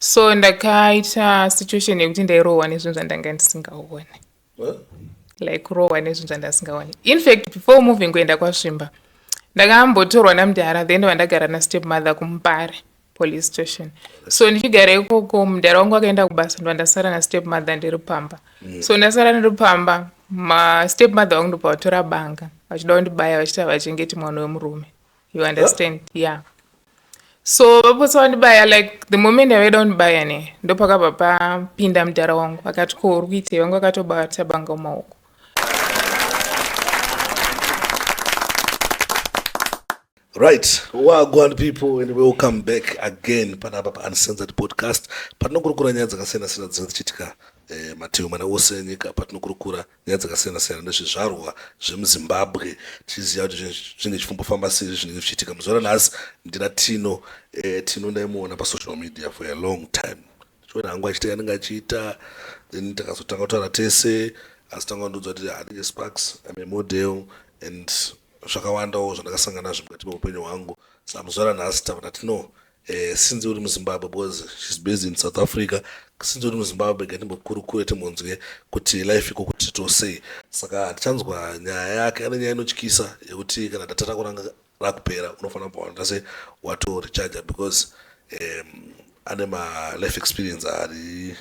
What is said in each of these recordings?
So ndakaita situation yekuti ndairohwa nezvinhu zvandanga ndisingaone. Like kurohwa nezvinhu zvandasingaone. In fact, before moving kuenda kwaZvimba, ndakambotorwa namudhara, then ndobva ndagara nastep mother kuMbare police station. So ndichigara ikoko, mudhara wangu akaenda kubasa, ndobva ndasara nastep mother ndiri pamba. So ndasara ndiri pamba, mastep mother vangu ndobva vatora banga vachida kundibaya, vachiti havachengeti mwana wemurume. You understand? Yeah. So vapotsa vandibaya, like the moment yavaida kundibaya ne, ndopakabva papinda mudhara wangu akati, "Ko uri kuitei?" Vangu akatobata banga mumaoko. Right, wagwan people, and welcome back again panapa paUncensored Podcast, patinokurukura nyaya dzakasiyana-siyana dzinenge dzichiitika mativi mana ose enyika, patinokurukura nyaya dzakasiyana-siyana nezvizvarwa zvemuZimbabwe, tichiziva kuti zvinge zvichimbofamba sei, zvinenge zvichiitika. Muzuva ranhasi ndina Tino. Tino ndaimuona pasocial media for a long time, ndichiona hangu achiita anenge achiita. Then takazotanga kutaura tese, asi tanga kundiudza kuti handinge Sparks, I'm a model and zvakawandawo zvandakasangana nazvo mukati meupenyu hwangu. Saka muzuva ranhasi tava naTino. Since uri muZimbabwe, because she's based in South Africa, since uri muZimbabwe, ngatimbokurukure, timbonzwe kuti life iko kuti tosei. Saka tichanzwa nyaya yake. Ane nyaya inotyisa yekuti kana data rako ranga rakupera, unofanira kubva wanda se watorecharger, because ane malife experience ari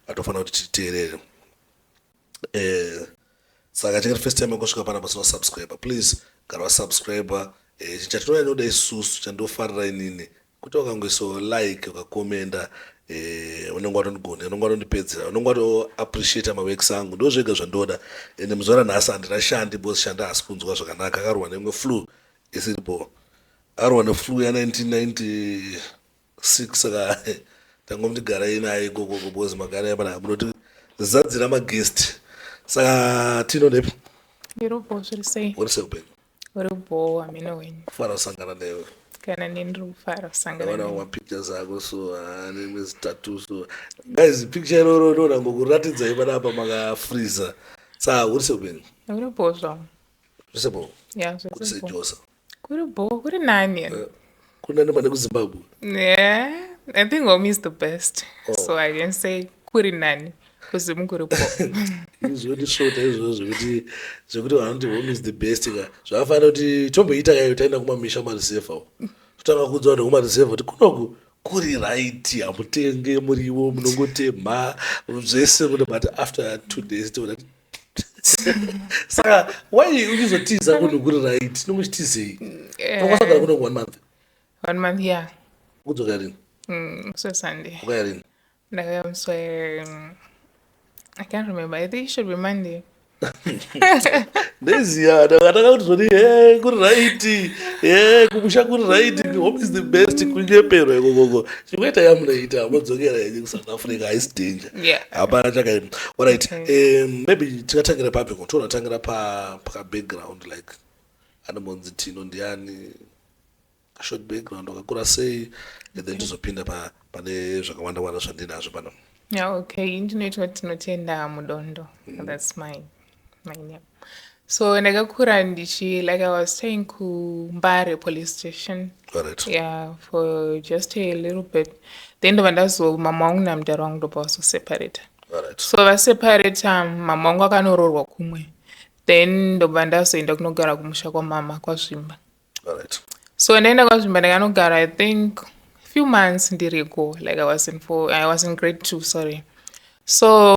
atofanira kuti titeerere. Saka chingati first time yakusvika panapa usina subscriber, please gara wasubscribe. Chinhu chatinonyanyoda isusu, chandofarira inini, kuti wakangoisawo like, ukakomenda, unenge watondigona, unenge watondipedzera, unenge watoappreciata maworks angu. Ndo zvega zvandoda. Ende muzuva ranhasi handina Shandi, because Shandi haasi kunzwa zvakanaka, akarwa neimwe flu isiripo, akarwa neflu ya1996. Saka tangomuti garai naye ikokoko, because magara yapana munoti zadzira maguest. Saka Tino, ndepi? Ndiripo, zviri sei? Uri sei upenyu? Uripo, hamene wenyu. Kufara kusangana newe. Kana neni ndiri kufara kusangana Ndaona newe. mapictures ako so nemwe zitatu. So guys, picture iroro ndoona ngokuratidzai panapa makafreeza. Saka uri sei upenyu? Uripo zvawo. Zvisepo? Ya. Kuri sei? Zvesipo. Josa? Kuri bo, kuri nani. Kuri nani pane kuZimbabwe? Yeah, I think home is the best. Oh. So I can say kuri nani, kuzimu kuri bo. Izvondisvota izvozvo zvekuti vanoti home is the best ka. Zvakafanira kuti tomboita kayo, taenda kumamisha, kumareserva, totanga kuudza vanhu kumareserva kuti kunoku kuri right, hamutenge muriwo, munongotemha zvese muno, but after 2 days toona. Saka why uchizotiza kunhu kuri right? Nongochitizei? Unokwanisa kugara kunoku one month? One month, yeah. Kudzoka rini? Musi weSunday. Ukaya rini? Ndakauya musi we I can't remember. I think it should be Monday. Ndeziya ndakatanga kuti zvoni, he, kuri right, he, kumusha kuri right, home is the best. Kunyeperwa ikokoko. Chimweta yamunoita, modzokera henyu kuSouth Africa, haisi danger. Hapana chakaima. Alright. Maybe tingatangira papi? Tonatangira pa paka background, like anombonzi Tino ndiani, short background, wakakura sei, and then tozopinda pane zvakawanda wanda zvandinazvo pano. Yeah, okay. Ndinoitwa Tinotenda Mudondo. That's my name. So ndakakura ndichi, like I was staying kuMbare police station. Yeah, for just a little bit. Then ndobva ndazo mama wangu namudhara wangu ndobva vazoseparata. So vaseparata, mama wangu akanoroorwa kumwe. Then ndobva ndazoenda kunogara kumusha kwamama kwaZvimba. So ndaenda kwaZvimba, ndakanogara I think few months ndiriko, like I was in grade 2, sorry. So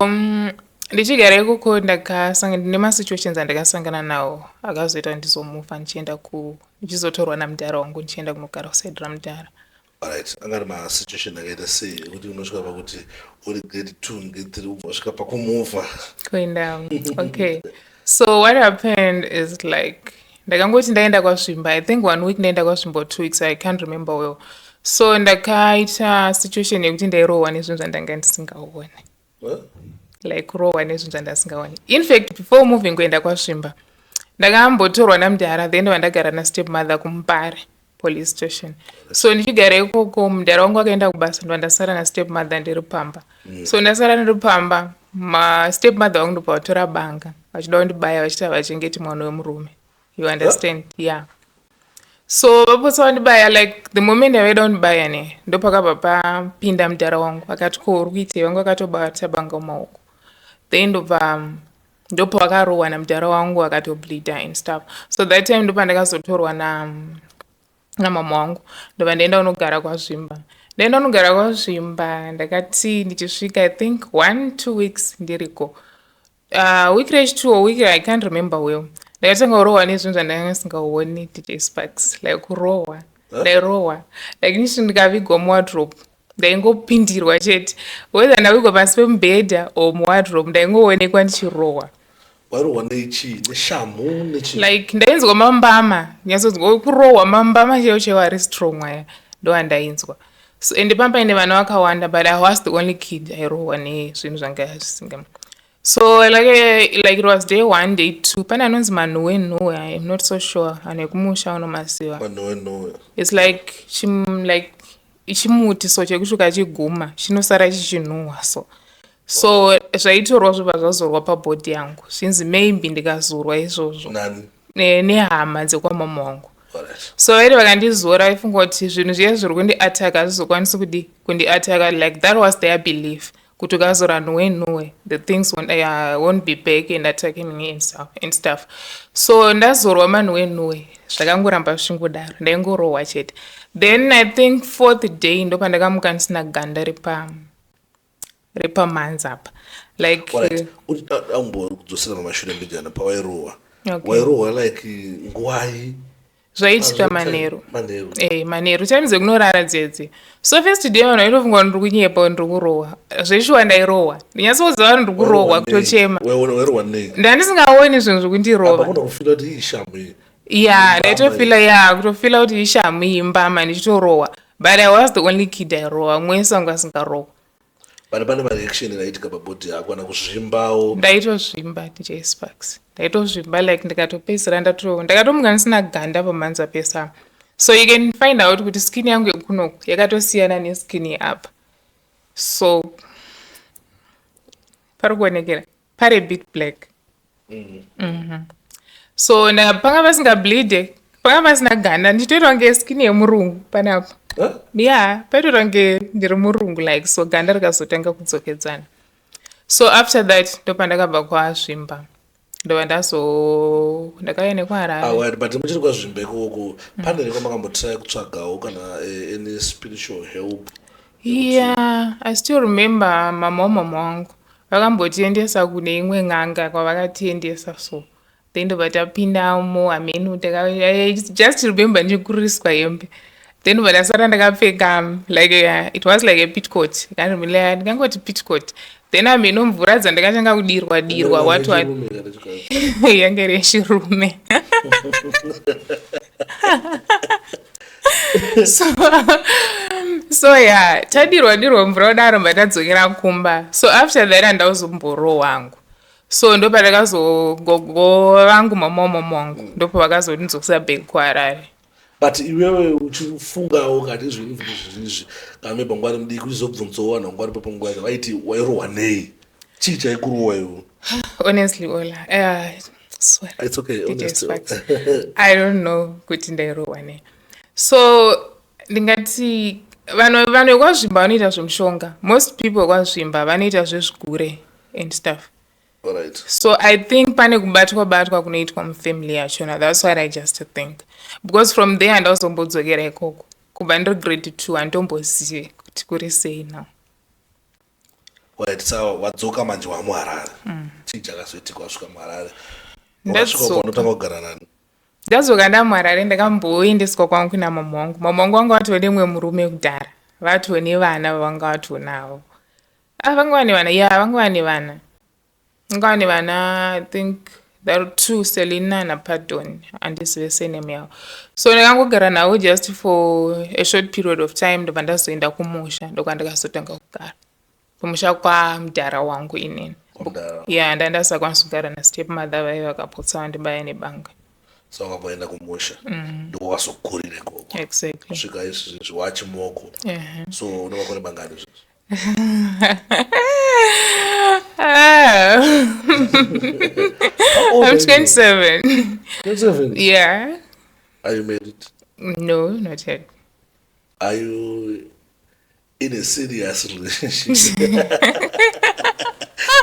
ndichigara ikoko ndakasanga ndine masituations andakasangana nawo akazoita ndizomuvha, ndichienda ku ndichizotorwa namudhara wangu, ndichienda kunogara kuside ramudhara. Alright, anga ari masituation akaita sei ekuti unosvika pakuti uri grade 2, grade 3, ubva wasvika pakumuvha? Kuenda, okay. So what happened is, like, ndakangoti ndaenda kwaZvimba, I think one week ndaenda kwaZvimba or 2 weeks, I can't remember well. So ndakaita situation yekuti ndairohwa nezvinhu zvandanga ndisingaone. Like kurohwa nezvinhu zvandasingaoni. In fact, before moving kuenda kwaZvimba, ndakambotorwa namudhara, then ndobva ndagara nastep mother kuMbare police station. So ndichigara ikoko, mudhara wangu akaenda kubasa, ndobva ndasara nastep mother ndiri pamba. So ndasara ndiri pamba, mastep mother vangu ndobva vatora banga vachida kundibaya, vachiti havachengeti mwana wemurume. You understand? Yeah. So vapotsa vandibaya, like the moment yavaida kundibaya ne, ndopakabva papinda mudhara wangu akati, "Ko uri kuitei?" Vangu vakatobata banga mumaoko. Then ndobva ndopavakarohwa namudhara wangu, akatobleeda and stuff. So that time ndopandakazotorwa namama wangu, ndobva ndaenda kunogara kwaZvimba. Ndaenda kunogara kwaZvimba, ndakati ndichisvika, I think 1, 2 weeks ndiriko, week rechi2 or week, I can't remember well, ndakatanga kurohwa nezvinhu zvandanga ndisingaoni, DJ Sparks. Like kurohwa, ndairohwa like nichi ndikavigwa muwardrobe, ndaingopindirwa chete. Whether ndavigwa pasi pemubhedha or muwardrobe, ndaingoonekwa ndichirohwa. Wairohwa nechii? Neshamhu, nechii? Like ndainzwa mambama, nyatsonzwa kurohwa mambama chaiwo chaiwo, ari strong aya, ndo andainzwa. So ende pamba ine vana vakawanda, but I was the only kid airohwa nezvinhu zvanga zvisinga. So like it was day one, day two, pane anonzi manhuwe nhuwe, I am not so sure, anhu ekumusha unomaziva. Manhuwe nhuwe. It's like like chimuti so chekusvika chiguma chinosara chichinhuhwa. So zvaitorwa zvobva zvazorwa pabody yangu, zvinzi maybe ndikazorwa izvozvo. Nani? Nehama dzekwamama wangu. Alright. So vaiti vakandizora, vaifunga kuti zvinhu zviya zviri kundiataka hazvizokwanisi kudi kundiataka. Like that was their belief, kuti ukazora nhuwe nhuwe, the things won't be back and attacking me and stuff, and stuff. So ndazorwa manhuwe nhuwe, zvakangoramba zvichingodaro, ndaingorohwa chete. Then I think fourth day ndopandakamuka ndisina ganda repamanza apa, like Alright. Ambokudzosera mamashure mbijana pawairohwa. Okay. Wairohwa like nguwai? Zvaiitika manheru. Manheru. Manheru, time dzekunorara dzedze. So first day vanhu vaitofunga kuti ndiri kunyepa, ndiri kurohwa. Zveshuwa ndairohwa, ndinyatsoudza vanhu ndiri kurohwa, kutochema. Wairohwa nei? Ndandisingaoni zvinhu zvekundirova. Apa kuna kufeela kuti ishamu iyi. Ya, ndaitofeela, ya, kutofeela kuti ishamu iyi, mbama, ndichitorohwa. But I was the only kid airohwa, mwese wangu asingarohwa. Pane mareaction inaitika pabody yako, kana kuzvimbawo? Ndaitozvimba, DJ Sparks, ndaitozvimba. Like ndikatopedzisira ndakatomuka ndisina ganda pamanza pesa. So you can find out kuti skin yangu yekunoku yakatosiyana neskin yeapa. So pari kuonekera pari bit black. So panga pasingableede, panga pasina ganda, ndichitoita kunge skin yemurungu panapa. Huh? Ya, paitoita kunge ndiri murungu like. So ganda rikazotanga kudzokedzana. So after that ndopandakabva kwazvimba, ndobva ndazo ndakauya nekuHarare. Ah, right, but muchiri kwaZvimba ikoko, pane here kwamakambotry kutsvagawo kana any spiritual help? Yeah, I still remember mama wamama wangu vakambotiendesa kune imwe n'anga kwavakatiendesa. So then ndobva tapindamo, hameno, I just remember ndichikururiswa hembe, then ndobva ndasara ndakapfeka like it was like a petticoat, ndingangoti petticoat. Then hameno mvura dzandakatanga kudirwa dirwa, what what. Yechirume kana chikadzi? Yange iri yechirume. So yeah, tadirwa dirwa mvura kudaro, mba tadzokera kumba. So after that handauzomborohwa hangu. So ndopandakazogogo vangu, mama wamama wangu, ndopavakazondidzosa back kuHarare. But iwewe uchifungawo kati izvi izvi, kana maybe wanga uri mudiki, uchizobvunzawo vanhu vanga varipo panguva yacho, vaiti wairohwa nei? Chii chaikurohwa iwe? Honestly, Ola, sorry. It's okay. DJ Honest. Sparks. I don't know kuti ndairohwa nei. So ndingati vanhu vekwaZvimba vanoita zvemushonga. Most people vekwaZvimba vanoita zvezvigure and stuff. So I think pane kubatwa batwa kunoitwa mufamily yachona. That's what I just think, because from there handazombodzokera ikoko. Kubva ndiri grade 2, handitombozive kuti kuri sei now. Right, sawa, wadzoka manje wamuHarare. Chii chakazoitika wasvika muHarare? Wakasvika Ndadzoka. unotanga kugara nani? Ndadzoka ndamuHarare, ndakamboendeswa kwangu namama wangu. Mama wangu vanga vatove nemumwe murume kudhara, vatove nevana vavanga vatonavo. Ah, vanga vane vana, ya, vanga vane vana, vanga vane vana. I think there are two, Selina naPardon, handizive surname yavo. So ndakangogara navo just for a short period of time, ndobva ndazoenda kumusha. Ndokwandakazotanga kugara kumusha kwamudhara wangu inini. Kwamudhara. Ya, ndandasakwanisi kugara nastep mother, vaiva vakapotsa vandibaya nebanga. So wakamboenda kumusha, ndiko wakazokurira ikoko? Exactly. Kusvika izvi wachimoko? So une makore mangani izvozvo? Ah. How old I'm are you? 27. 27? Yeah. Are you married? No, not yet. Are you in a serious relationship?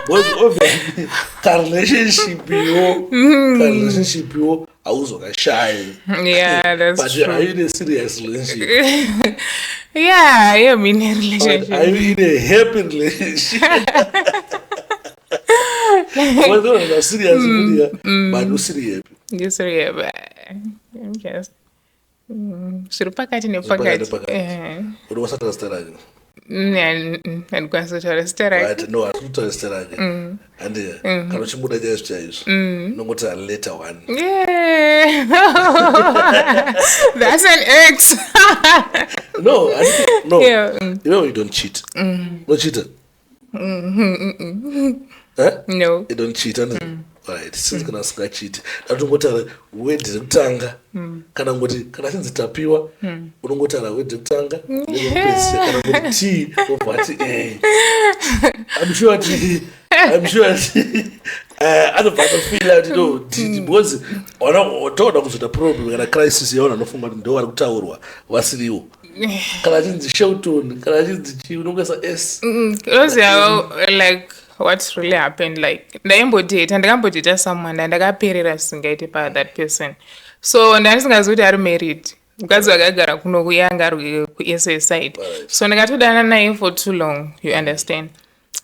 Because obviously ka-relationship yo, ka-relationship yo hauzokashayi. Yeah, that's But true. are you in a serious relationship? Yeah, I am in a But relationship. are you in a happy relationship? Well, no, no, serious, but usiri happy. Yes, yeah, but I'm just zviri pakati nepakati. Nepakati. Uri wasataura zita rake? Handikwanisi kutaura zita rake. Right, no, hatiri kutaura zita rake. And kana uchimuda chaizvo chaizvo, unongoti letter one. Yeah. That's an ex. No, no. Yeah. You know you don't cheat. No cheater. Eh? No. You don't cheat, and right, since kana usingachiti, ndatongotaura word rekutanga, kana ngoti kana chinzi Tapiwa, unongotaura word rekutanga nekupedzisira, kana ngoti T wobva ati A. I'm sure kuti anobva atofeela kuti no, because toda kuzoita problem kana crisis yavanhu vanofunga kuti ndo vari kutaurwa vasiriwo. Kana chinzi Shelton, kana chinzi chii, unongoisa S. Unoziva, like, what really happened, like, ndaimbodata, ndakambodata someone, ndandakaperera zvisingaiti pa that person. So ndandisingazivi kuti ari married, mukadzi wakagara kuno kuyanga ari kuSA side. So ndakatodana naye for too long, you understand?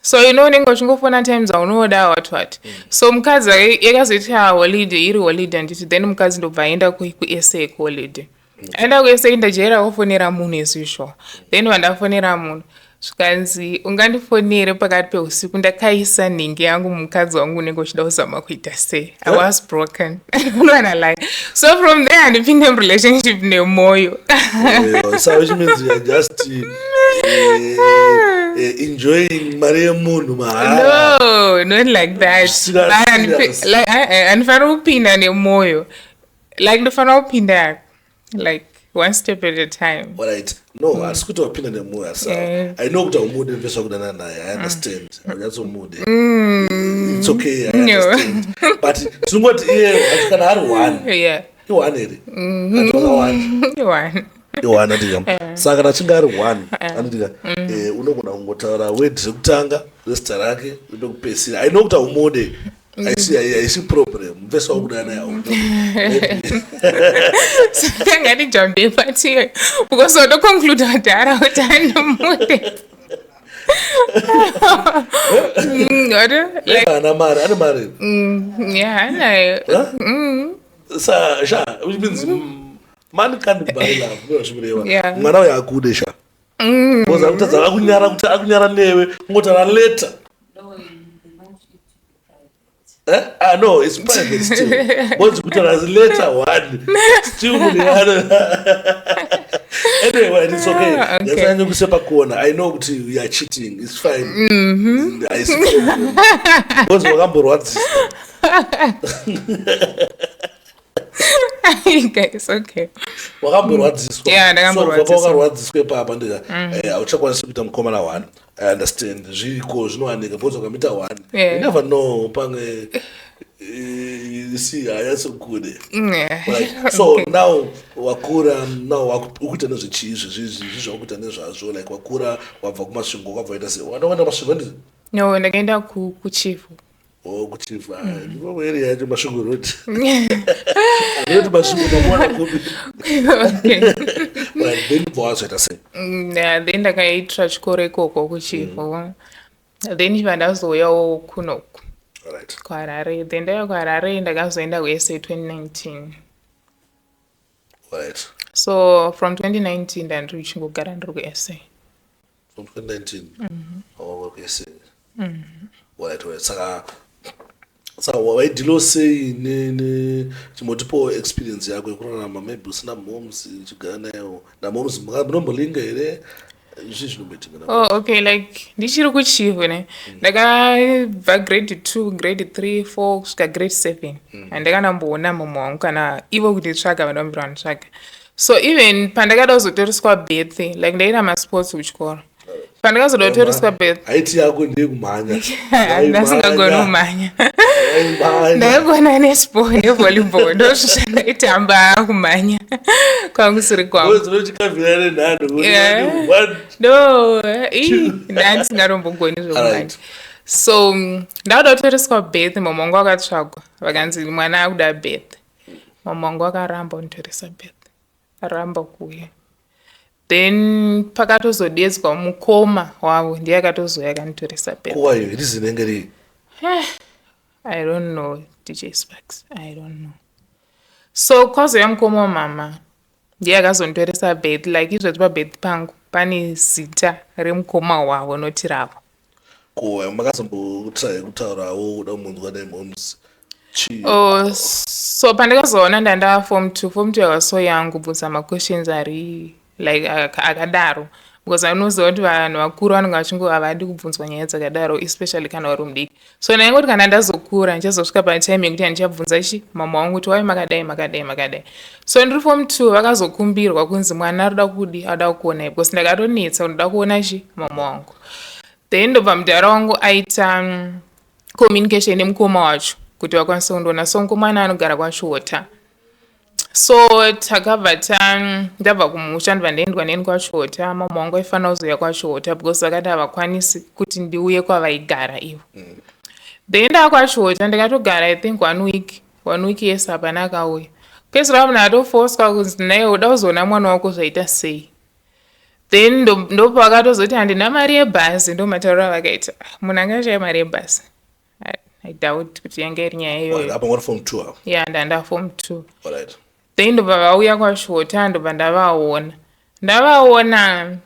So you know unenge uchingofona times aunoda, what what. So mukadzi yakazoita holiday, iri holiday handiti, then mukadzi ndobva aenda kuSA kuholiday. Aenda kuSA, ndajaira kufonera munhu as usual. Then vandafonera munhu, zvikanzi, "Ungandifonere pakati peusiku ndakaisa nhingi yangu, mukadzi wangu, unenge uchida kuzama kuita sei?" I was broken, unwana lie. So from there handipinde murelationship nemwoyo. So which means you are just enjoying mari yemunhu mahara. No, not like that. Zvisina But serious. Like, handifaniri kupinda nemwoyo, like, ndofanira kupinda like one step at a time. Alright, no, hatisi kuti wapinda nemwoyo, asi I know kuti haumude mufesi wakudanana naye. I understand, haunyatsomude. It's okay, I No. understand, but tinongoti iye ati kana ari one, i-one here, ati wakawanda. One. I-one, andika? Saka kana achinge ari one, andika, unogona kungotaura word rekutanga rezita rake rekupedzisira. I know kuti haumude, haisi problem. Mufesi wakudanana naye haumude. Saka ngatijambe patiyo because wadoconclude kudhara kuti handimude. Like, Ana mari, ane mari. Yeah, anayo. Huh? Sa sha, which means money can't buy love, ndozvikureva. Mwana uyo akude sha, because akutadza, akunyara kuti akunyara newe kungotaura letter. No, they want it to be private. Eh? Ah, no, it's private still, because kutaura letter one still munhu anyway, it's okay. Ah, okay. Yasanyanya kusepa kuona. I know kuti you are cheating, it's fine. Haisi problem because wakamborwadziswa. Guys, okay. Wakamborwadziswa. Yeah, ndakamborwadziswa. So, wakarwadziswa ipapa, ndika hauchakwanisi kuita mukomana one. I understand, zviriko, zvinowanika, because ukamita one, you never know, pamwe you see, hayatsokude. Right. So now wakura, now ukuita nezvechii? Zvezvizvi zvakuita nezvazvo, like, wakura, wabva kuMasvingo, wakabva waita sei? Wanda Masvingo, handiti? No, ndakaenda kuChivhu. O, kuChivhu. Ndimo area yacho, Masvingo Road, andinoti Masvingo mamuwana kupi? Okay. Right, then bva wazoita sei? Yeah, then ndakaitira chikoro ikoko kuChivhu, then chibva ndazouyawo kunoku kuHarare. Then ndauya kuHarare, ndakazoenda kuSA 2019. So from 2019 ndandiri kuchingogara ndiri kuSA. From 2019. Oh, kuSA. Alright. Saka waidealo sei ne chimbotipo experience yako yekurarama maybe usina moms, uchigara nayo namoms, munombolinga here? Izvi zvinomboitika Oh, okay. Like, ndichiri kuChivhu ne, ndakabva grade 2, grade 3, 4 kusvika grade 7, handakanamboona mumwe wangu kana ivo kunditsvaga, vanhu vambira vanditsvaga. So even pandakada kuzotoriswa birth, like, ndaita masports kuchikoro. Pandakazoda kutoreswa birth, Haiti yako ndeyekumhanya. Ndasingagoni kumhanya. Ndaigona netball nevolleyball, ndozvozvandaitamba. Kumhanya kwangu siri kwangu. Dzinochikavhira nenhando. No, ndandisingatombogoni zvokumhanya. So ndakuda kutoreswa birth, mama wangu akatsvagwa, vakanzi mwana akuda birth. Mama wangu akaramba kunditoresa birth, aramba kuuya. Then pakatozodedzwa mukoma wavo, ndiye akatozouya akanditoresa birth. Kuwayo reason yange rii? I don't know, DJ Sparks, I don't know. So kwazouya mukoma wamama, ndiye akazonditoresa birth. Like izvozvi pabirth pangu pane zita remukoma wavo, noti ravo. Ko makazombotry kutaurawo, kuda kumunzwa nemoms, chii? Oh, so pandakazoona ndanda form two, form two yakaso yangu kubvunza maquestions ari like akadaro, because anoziva kuti vanhu vakuru vanenge vachingo havadi kubvunzwa nyaya dzakadaro, especially kana uri mudiki. So ndaingoti kana ndazokura ndichazosvika patime yekuti handichabvunza chi mama wangu kuti wai makadai, makadai, makadai. So ndiri form two, vakazokumbirwa kunzi mwana arikuda kudi, ada kuona, because ndakatonetsa kuti ndoda kuona chi mama wangu. Then ndobva mudhara wangu aita communication nemukoma wacho kuti vakwanise kundiona. So mukomana anogara kwaChihota. So takabva ta ndabva kumusha, ndobva ndaendwa neni kwaChihota. Mama wangu aifanira kuzouya kwaChihota because vakati havakwanisi kuti ndiuye kwavaigara ivo. Then ndaa kwaChihota, ndakatogara I think one week, one week yes, hapana akauya. Pedzisira munhu atofoswa kunzi naiwe uda kuzoona mwana wako, zvaita sei? Then ndopavakatozoti handina mari yebhazi. Ndo matauriro avakaita. Munhu anga ashaya mari yebhazi, I doubt kuti yanga iri nyaya iyoyo. Apa ngori form two apo? Ya, ndanda form two. Alright. Then ndobva vauya kwaChihota, ndobva ndavaona. Ndavaona,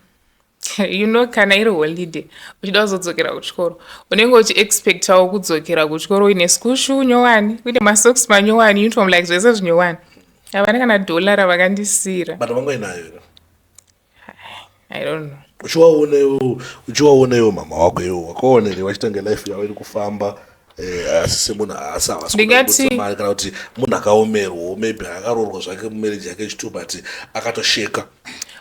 kana iri holiday uchida kuzodzokera kuchikoro, unenge uchiexpectawo kudzokera kuchikoro uine school shoe nyowani, uine masocks manyowani, uniform, like zvese zvinyowani. Havana kana dhola ravakandisiyira. But vangoinayo here? I don't know. Uchiwaona iwo mama wako iwo, wakaona here vachitanga life yavo iri kufamba, asi semunhu asi havasi mari, kana kuti munhu akaomerwawo, maybe akaroorwa zvake mumarriage yake chitu, but akatosheka?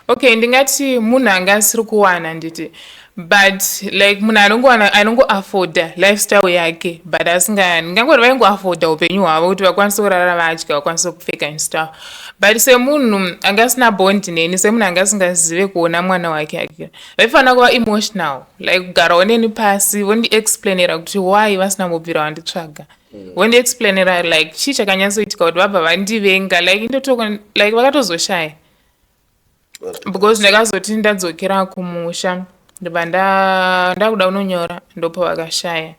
Okay, ndingati munhu anga asiri kuwana, nditi, but like munhu anongowana, anongoafforda lifestyle yake, but asinga, ndingangoti vaingoafforda upenyu hwavo kuti vakwanise kurara vadya, vakwanise kupfeka and stuff. But semunhu anga asina bond neni, semunhu anga asingazive kuona mwana wake ake, vaifanira kuva emotional, like kugarawo neni pasi, vondiexplainera kuti why vasina mbobvira vanditsvaga, vondiexplainera like chii chakanyatsoitika kuti vabva vandivenga. Like indotoko, like vakatozoshaya, because ndakazoti ndadzokera kumusha, ndobva ndakuda kunonyora, ndopavakashaya.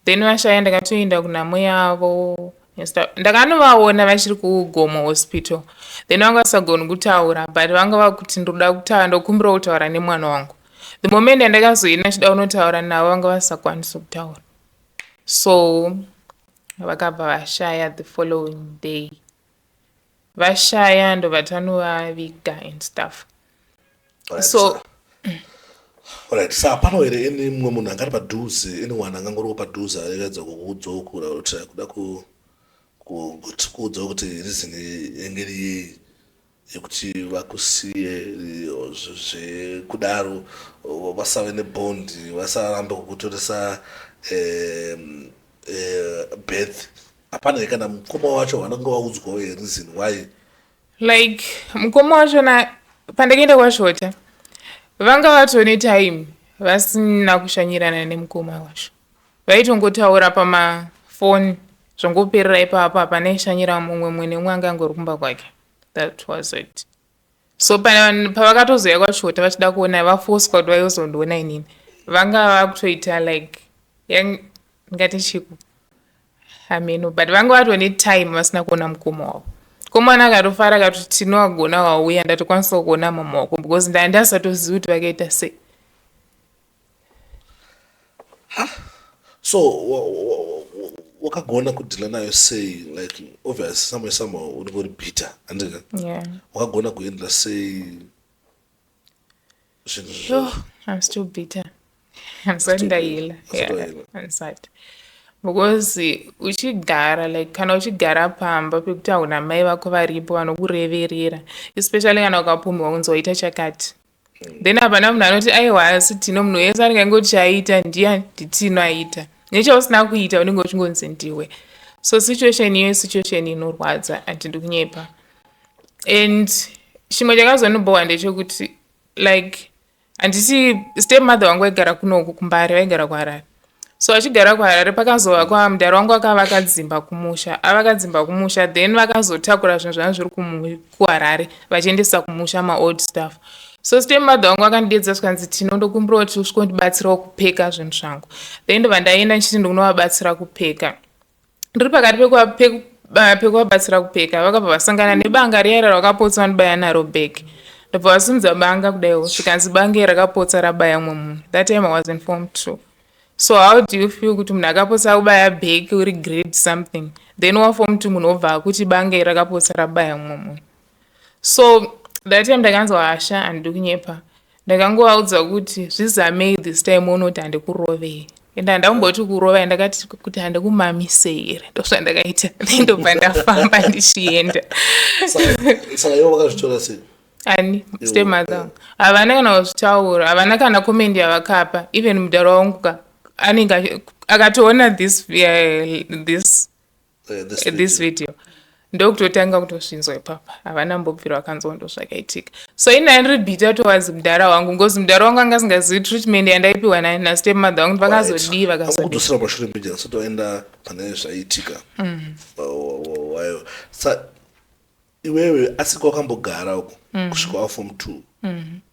Then vashaya, ndakatoenda kunhamo yavo and stuff. Ndakanovaona vachiri kuGomo Hospital. Then vanga vasagoni kutaura, but vanga vakuti ndoda kutaura, ndokumbirawo kutaura nemwana wangu. The moment yandakazoenda chida kunotaura navo, vanga vasakwanisi kutaura. So vakabva vashaya the following day. Vashaya, ndobva tanovaviga and stuff. So Alright, sa pano here any mumwe munhu angari padhuze, anyone angangoriwo padhuze arevedza kukuudzawo kuti kuda kuudzawo kuti reason yange iri yei yekuti vakusiye zvekudaro, vasave nebond, vasarambe kukutoresa birth? Hapana here kana mukoma wacho vanenge vaudzwawo here reason why? Like mukoma wachona, pandakaenda kwaChihota, vanga vatone time vasina kushanyirana nemukoma wacho. Vaitongotaura pamafoni, zvongoperera ipapo. Hapana ishanyira mumwe, mumwe nemumwe anga angori kumba kwake. That was it. So pavakatozoya kwaChihota vachida kuona, vafoswa kuti vaizondiona inini, vanga vakutoita like ngati chiku hameno, but vanga vatone time vasina kuona mukoma wavo. Komana akatofara, akatoti tinowagona wauya, ndatokwanisa kuona mama wako, because ndaa ndasatozivi kuti vakaita sei. So wakagona kudeala nayo sei? Like obvious somewhere, somehow unenge uri bitter, handika? Yeah. Wakagona kuhandla sei zvinhu? Oh, I'm still bitter. Handisati ndaheala. Usati Yeah, waheala. handisati, because uchigara, like kana uchigara pamba pekuti hauna mai vako varipo vanokureverera, especially kana ukapumhiwa kunzi waita chakati. Then hapana munhu anoti aiwa, asi Tino. Munhu wese anenge angoti chaaita ndiani, ndiTino aita. Nechausina kuita unenge uchingonzi ndiwe. So situation iyoyo situation inorwadza, handindi kunyepa. And chimwe chakazondibohwa ndechekuti, like, handiti step mother wangu vaigara kunoku kuMbare, vaigara kuHarare. So achigara kuHarare, pakazovakwa, mudhara wangu akavaka dzimba kumusha, avaka dzimba kumusha. Then vakazotakura zvinhu zvanga zviri kuHarare vachiendesa kumusha, maold stuff. So step mother wangu akandidedza, zvikanzi, "Tino, ndokumbira kuti usvikondibatsirawo kupeka zvinhu zvangu." Then ndobva ndaenda ndichiti ndikunovabatsira kupeka. Ndiri pakati pekuvabatsira kupeka, vakabva vasangana nebanga riya rakapotsa vandibaya naro bhegi. Ndobva vasimudza banga kudaiwo, zvikanzi banga iri rakapotsa rabaya mumwe munhu. That time I was in form 2. So how do you feel kuti munhu akapotsa kubaya bhegi uri grade something, then waform 2, munhu obva akuti banga iri rakapotsa rabaya mumwe munhu? So that time ndakanzwa hasha, handidi kunyepa. Ndakangovaudza kuti zvizamei this time unoti handikurovei. Ende handamboti kurova, ndakati kuti handikumamisei here. Ndozvandakaita, then ndobva ndafamba ndichienda. Saka ivo vakazvitora sei? Ani? Stepmother havana kana kuzvitaura, havana kana comment yavakapa. Even mudhara wangu ka anenge akatoona this This this video, ndokutotanga kutozvinzwa ipapa. Havana mbobvira vakanzwa ndo zvakaitika. So ini ndiri bitter towards mudhara wangu, ngozi mudhara wangu anga asingazivi treatment yandaipiwa nastepmother wangu. Vakazodii, vakazodii. Akudzosera pashure mbijana usati waenda pane zvaitika. Wayo sa iwewe, asi kwakambogara uko kusvika waform 2,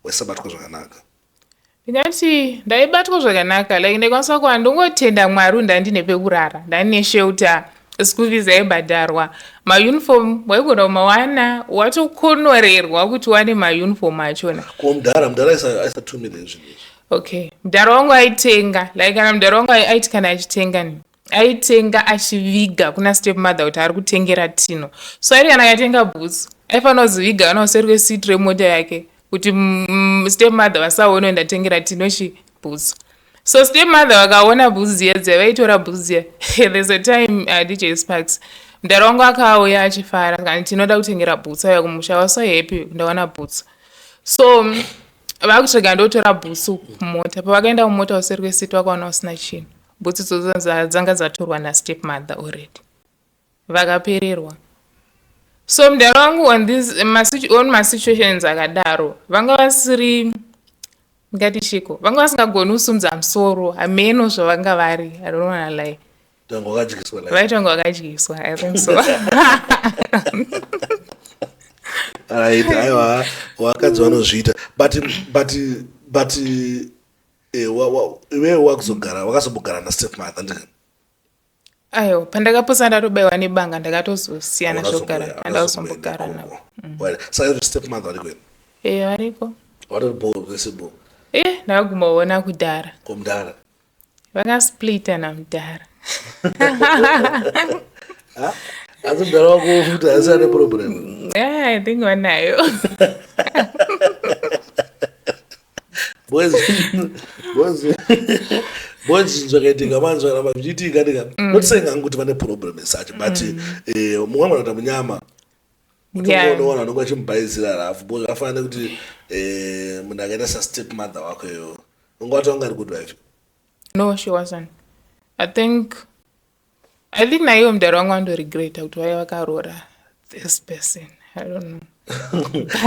waisabatwa zvakanaka? Ndingati ndaibatwa zvakanaka. Like, ndaikwanisa kuva, ndongotenda Mwari, ndandine pekurara, ndandine shelter, school fees yaibhadharwa, mauniform waigona kumawana, watokonorerwa kuti wane mauniform achona. Ko mudhara aisatumire zvinhu izvi? Okay, mudhara wangu aitenga. Like, kana mudhara wangu aiti kana achitenga ni aitenga achiviga kuna step mother kuti ari kutengera Tino. So aiti kana akatenga bhutsu, aifanira kuziviga kana kuseri kweseat remota yake kuti step mother vasaone ndatengera Tino chibhutsu. So step mother vakaona bhutsu dziya dziya, vaitora bhutsu dziya. There's a time, DJ Sparks, mudhara wangu akauya achifara kana tinoda kutengera bhutsu, auya kumusha, was so happy, ndawana bhutsu. So vakutsvaga ndotora bhutsu kumota. Pavakaenda kumota, useri kweseat vakaona usina chinhu. Bhutsu idzodzo dzanga dzatorwa nastep mother already. Vakapererwa. So mudhara wangu on masituations akadaro vanga vasiri, ngati chiko, vanga vasingagoni kusumudza musoro. Hameno zvavanga vari, I don't wanna lie. Tanga wakadyiswa like. Vaitonga vakadyiswa, I think so. Right, aiwa, vakadzi vanozviita, but iwewe wakuzogara, wakazombogara nastep mother ndika? Aiwa, pandakaposa ndatobayiwa nebanga, ndakatozosiyana zvokugara, handakuzombogara navo. Saka izvo step mother vari kwenu? E, variko. Vatori bo vese bo? E, ndakaguma kuona kudhara. Ko mudhara? Vakasplita namudhara. Asi mudhara wako futi asi ane problem? Yeah, I think vanayo. Boys, zvinhu zvakaitika manje zvakaramba zvichiitika ndika, not saying hangu kuti vane problem as such, but mumwe anoita munyama. Unoona anonge achimubhaizira rafu, because zvakafanana nekuti munhu akaita sastep mother wako iyoyo, ungati wanga ari good wife? No, she wasn't. I think naiwo mudhara wangu andoregreta kuti vaiva vakaroora this person. I don't know.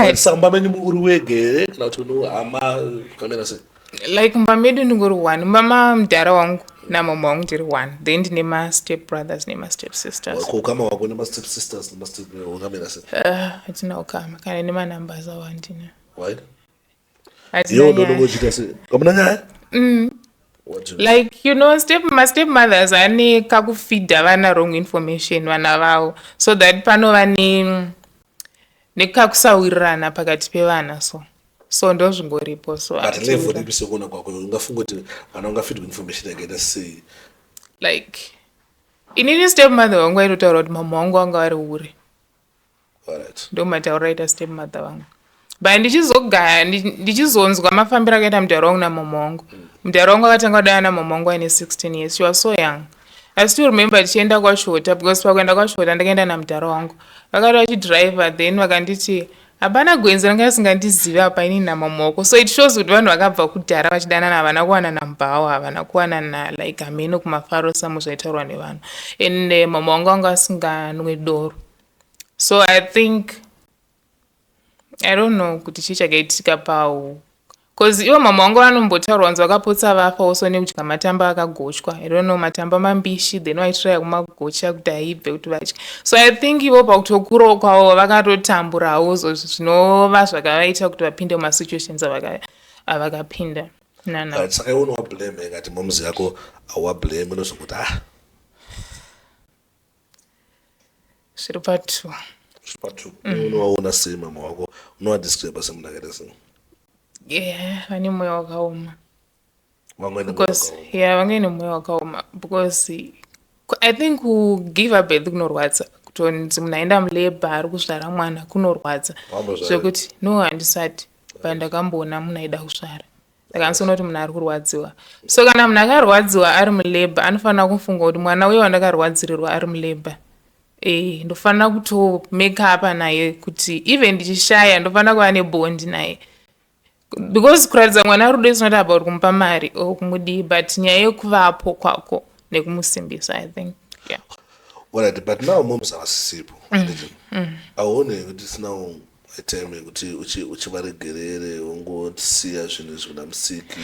But saka mumba menyu uri wega here kana kuti uno hama zvakamira sei? Like, mumba medu ndingori one. Mumba mamudhara wangu namama wangu ndiri one, then ndine mastep brothers nemastep sisters. Ko ukama hwako nemastep sisters nemastep wakamira sei? Hatina ukama, kana nemanumbers avo handina. Right. Hatina Iwo nyaya. ndonongochiita sei, hamuna nyaya? What do you mean? Like, step mastep mothers ane kakufeeda vana wrong information, vana vavo, so that panova ne nekakusawirirana pakati pevana. So ndozvingoripo, so But hatiwirirani. Level ipi sekuona kwako ungafunga kuti vana ungafeedwa information yakaita sei? Like, inini step mother vangu vaitotaura kuti mama vangu vanga vari ure. Ndo matauriro aita step mother vangu. But ndichizogaya, ndichizonzwa mafambiro akaita mudhara wangu namama wangu. Mudhara wangu akatanga kudana namama wangu aine 16 years. She was so young. I still remember tichienda kwaShota, because pakuenda kwaShota ndakaenda namudhara wangu. Vakati vachidhiraivha, then vakanditi, Hapana gwenzi ranga risingandizivi apa inini namaoko. So it shows kuti vanhu vakabva kudhara vachidanana, havana kuwanana mubhawa, havana kuwanana like hameno kumafaro samo zvaitaurwa nevanhu. And mama wangu anga asinganwe doro. So I think, I don't know kuti chii chakaitika pawo. Cause ivo mama vangu vanombotaurwa kunzi vakapotsa vafa also nekudya matamba akagochwa. I don't know, matamba mambishi, then vaitraya kumagocha kuti aibve kuti vadye. So I think ivo pakutokurawo kwavo vakatotamburawo, zvinova zvakavaita kuti vapinde mumasituations avakapinda. Nana. Right, saka iwe unowablame ngati moms yako awablame, unozokuti ah. Zviri patu. Zviri patu. Unovaona sei mama wako? Unovadescribe semunhu akaita sei? Yeah, vane mwoyo wakaoma. Vamwe Because yeah, vange nemwoyo wakaoma because I think kugive a birth kunorwadza. Kutonzi munhu aenda mulabor ari kuzvara mwana kunorwadza. Wambozvara? Zvekuti no, handisati. But ndakamboona munhu aida kuzvara. Ndakandisoona kuti munhu ari kurwadziwa. So kana munhu akarwadziwa ari mulabor, anofanira kufunga kuti mwana uye wandakarwadzirirwa ari mulabor. Ndofanira kuto make up naye kuti even ndichishaya ndofanira kuva nebond naye. Because kuratidza mwana rudo is not about kumupa mari or kumudii, but nyaya yekuvapo kwako nekumusimbisa, I think. Yeah. Alright, but now moms havasisipo. Auone kuti sina time yekuti uchivaregerere, wongosiya zvinhu izvi kuna musiki,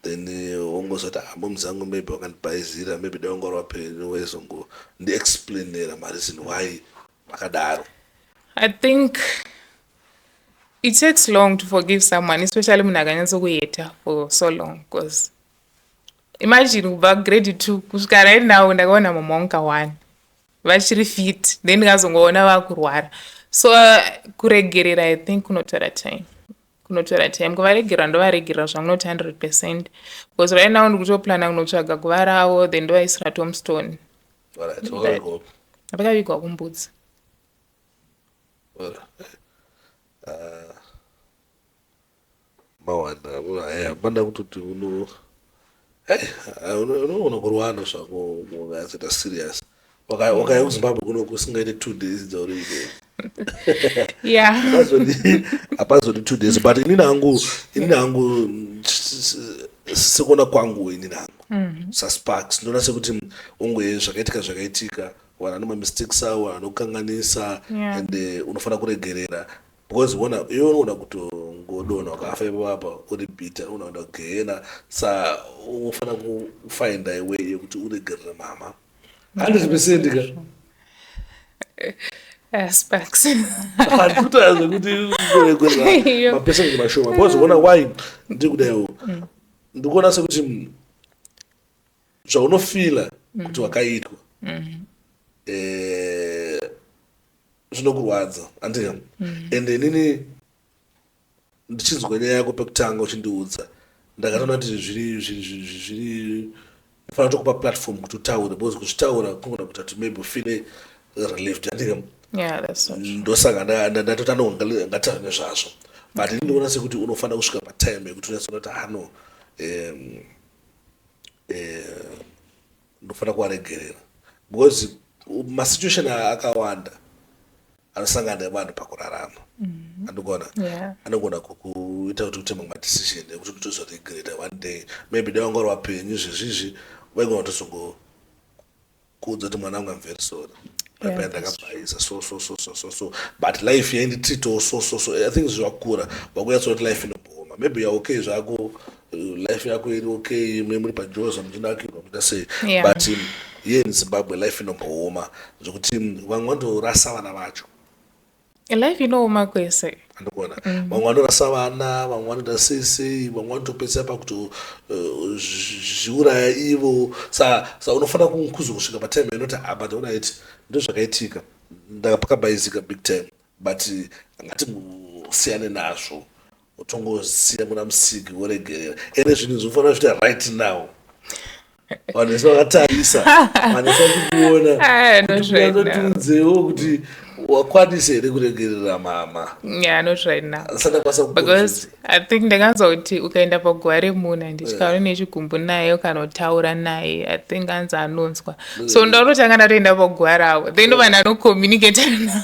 then wongozoti, ah, moms angu maybe wakandibhaizira, maybe dai wanga uri wapenyu waizongo ndiexplainera mareason why vakadaro. I think it takes long to forgive someone, especially munhu akanyatsokuheta for so long, because imagine kubva grade 2 kusvika right now ndakaona mama wangu ka1 vachiri fit, then ndikazongoona vakurwara. So kuregerera, I think kunotora time, kunotora time kuvaregerera. Ndovaregerera zvangu, not 100%, because right now ndikutoplana kunotsvaga guva ravo, then ndovaisira tombstone. Alright, wakavigwa? Vakavigwa kuMbudzi. Alright. Mawana hapana kutoti uno unoona kurwana zvako ungazoita serious. Wakauya kuZimbabwe kuno kusingaite 2 days dzauri. Hapazodi 2 days, but inini hangu sekuona kwangu, inini hangu saSparks ndoona sekuti ungwe zvakaitika zvakaitika, vanhu vane mamistakes avo, vanokanganisa, and unofanira kuregerera because ona iwe unoona kutongodonha ukafa ipapapa uri bitter, unoenda kugehena. Sa unofanira kufinda a way yekuti uregerere mama 100% ka. Sparks. Handikutaura zvekuti kuregerera mapercentage mashoma, because ona why ndiri kudaiwo, ndikuona sekuti zvaunofila kuti wakaitwa zvinokurwadza, andika? And inini ndichinzwa nyaya yako pekutanga uchindiudza, ndakatoona kuti zviri fanira kutokupa platform kuti utaure, because kuzvitaura kunogona kuita kuti maybe ufeel relieved, andika? Yeah, that's so true. Ndosaka ndatoti ngataure nezvazvo, but ini ndinoona sekuti unofanira kusvika patime yekuti unyatsoona kuti ano ndofanira kuvaregerera, because masituation akawanda anosangana nevanhu pakurarama, andikuona? Anogona kukuita kuti ute mamwe madecision ekuti utozoregreta one day. Maybe dai wanga uri wapenyu zvezvizvi, vaigona kutozongo kuudza kuti, "Mwana wangu, I'm very sorry, paipai ndakabhaisa so so so so so so, but life yainditreatawo so so so." I think zvakura wakunyatsoona kuti life inomboma. Maybe you're okay zvako, life yako iri okay, mune muri pajoza, muchinakirwa, muchida sei, but here in Zimbabwe life inombooma zvekuti vamwe vanotorasa vana vacho. Life inooma kwese. Andikuona vamwe vanorasa vana, vamwe vanoita sei sei, vamwe vanotopedzisa pakutozviuraya ivo. Sa unofanira kuzosvika patime inoti, "Ah, but alright, ndo zvakaitika, ndakapakabhaizika big time, but ngatimbosiyane nazvo." Utongosiya muna musiki, woregerera. Ende zvinhu zvinofanira zviita right now, vanhu vese vakatarisa, vanhu vese vachikuona. Ah, not right now. Tiudzewo kuti Wakwanisa here kuregerera mama? Yeah, not right now. Asandakwanisa. Because I think ndakanzwa kuti ukaenda paguva remunhu, handiti, nechigumbu naye, ukanotaura naye, I think anzi anonzwa. So ndaunotanga ndatoenda paguva ravo, then ndobva ndanocommunicata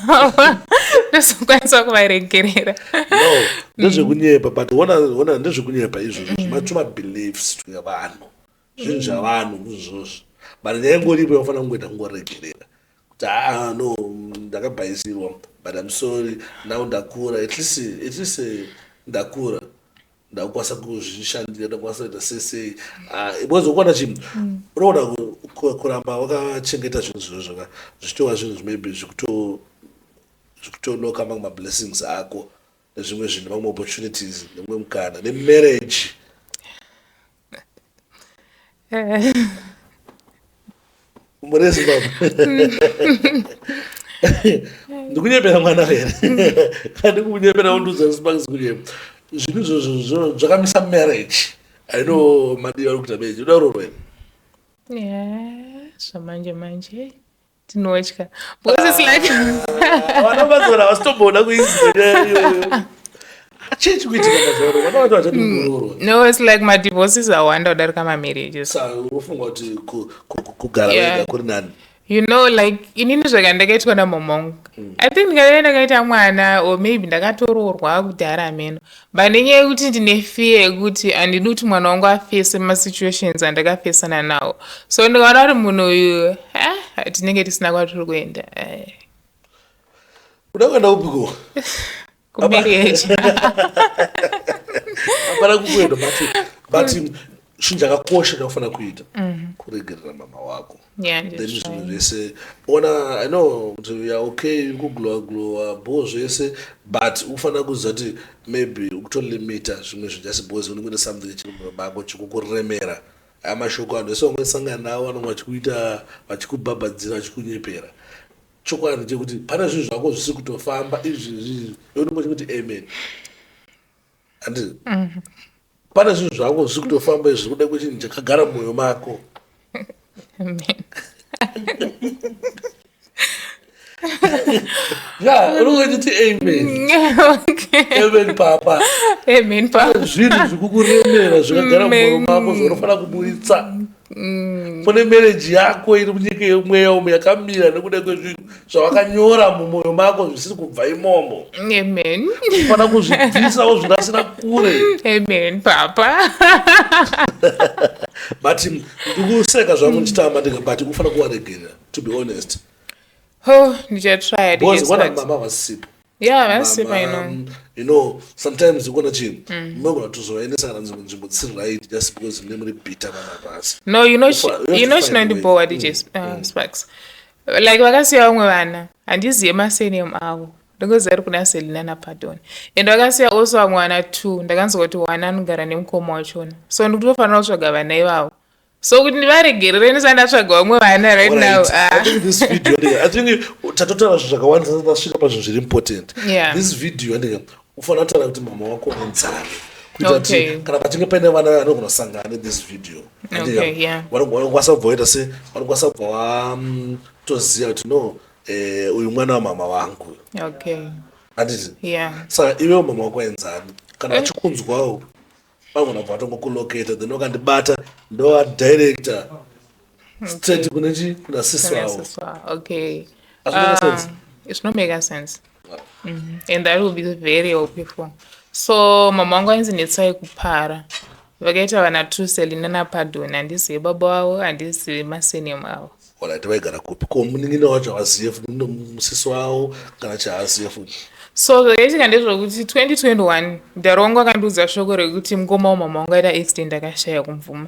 navo, ndozokwanisa kuvaregerera. No, ndezvekunyepa, but ona, ndezvekunyepa izvozvo, zvimatuma beliefs twevanhu, zvinhu zvavanhu izvozvo. But nyaya ingoripo yakufanira kungoita kungoregerera kuti, "Aa, no, ndakabhaisirwa, but I'm sorry now, ndakura, at least ndakura, ndakukwanisa kuzvishandira, ndakukwanisa kuita sesei." Ah, because ukuona chinhu unoona kuramba wakachengeta zvinhu zvozvo zvichitova zvinhu maybe zvikutonoka mamwe mablessings ako nezvimwe zvinhu, mamwe opportunities, nemumwe mukana nemarriage. Muri Zimbabwe, ndikunyepera mwana here? Kandi kunyepera undiudza Sparks kunyepa. Zvinhu izvozvo zvakamisa marriage. I know madiwa ari kuita marriage, uda roorwa here? Yeah, zvamanje manje tinotya because it's like Vana mazora vasitomboda kuizwa nyaya iyoyo. Chii chikuitika mazuva ano? Vana vacho vachati kuroorwa. No, it's like madivorces awanda kudarika mamarriages. Saka unofunga kuti kugara wega kuri nani? Like inini zvaka ndakaitwa namama wangu, I think ndingadai ndakaita mwana or maybe ndakatoroorwa kudhara meno, but nenyaya yekuti ndine fear yekuti handidi kuti mwana wangu afese masituations andakafesana nawo. So ndikaona kuti munhu uyu, tinenge tisina kwatiri kuenda. Uda kuenda kupiko? Kumarriage. Hapana kukuenda, but chinhu chakakosha chakufanira kuita kuregerera mama wako. Yeah. Then zvinhu zvese, ona, I know kuti you are okay, uri kuglowa glowa bho zvese, but ufanira kuziva kuti maybe ukutolimita zvimwe zvinhu just because unenge une something chiri mumwoyo mako chikukuremera. Aya mashoko anhu ese vamwe nawo vanonge vachikuita, vachikubhabhadzira, vachikunyepera. Chokwadi chekuti pane zvinhu zvako zvisiri kutofamba izvi, unenge uchikuti amen, handiti? Pane zvinhu zvako zvisiri kutofamba izvi kuda kwechinhu chakagara mumwoyo mako. Amen. Ya, unenge uchiti amen. Okay. Amen, papa. Amen, papa. Zvinhu zvikukuremera zvakagara mumwoyo mako zvaunofanira kuburitsa. Kune marriage yako iri munyika yemweya umu yakamira nekuda kwezvinhu zvawakanyora mumwoyo mako zvisiri kubva imomo. Amen. Unofanira kuzvibvisa wozvirasira kure. Amen, papa. But ndikuseka zvangu ndichitamba ndika, but ufanira kuvaregerera, to be honest. Oh, ndichatry. Because wana mama vasipo. Yeah, vasipo, I know. Sometimes ukona chinhu munogona kutozovaendesa kana dzimwe nzvimbo dzisiri right just because mune muri bitter mana pasi. No, you know, You have you to know find a way. Chinondibhowa, DJ Sparks, like vakasiya vamwe vana, handizive masurname avo, ndingoziva ri kuna Selina naPardon, and vakasiya also vamwe vana two. Ndakanzwa kuti one anogara nemukoma wachona, so ndikutofanira kutsvaga vana ivavo. So kuti ndivaregerere ndisati ndatsvaga vamwe vana right now. Alright. I Ah. think this video, I think tatotaura zvinhu zvakawanda tasvika pazvinhu zviri important. This video, andika, ufanira kutaura kuti mama wako nenzara kuita kuti kana pachinge paine vana vanogona kusangana nethis video, andika, vanokwanisa kubva vaita se vanokwanisa kubva vatoziva kuti no, uyu mwana wamama vangu. Handiti? Yeah. Saka iwewo mama wako aenzani, kana vachikunzwawo vagona kubva vatongokuloketa, then wakandibata ndovadirector straight kune chi kuna sisi wavo. Okay. Hazvimake sense? Zvinomake sense. And that will be very helpful. So mama wangu ainzi Netsai Kupara. Vakaita vana two, Selina naPardon. Handizivi baba wavo, handizivi masurname avo. Alright, vaigara kupi? Ko munin'ina wacho havazive futi, musisi wavo kana chaazive futi? So zvakaitika ndezvokuti 2021 mudhara wangu akandiudza shoko rekuti mukoma wamama wangu aita accident, akashaya kumvuma.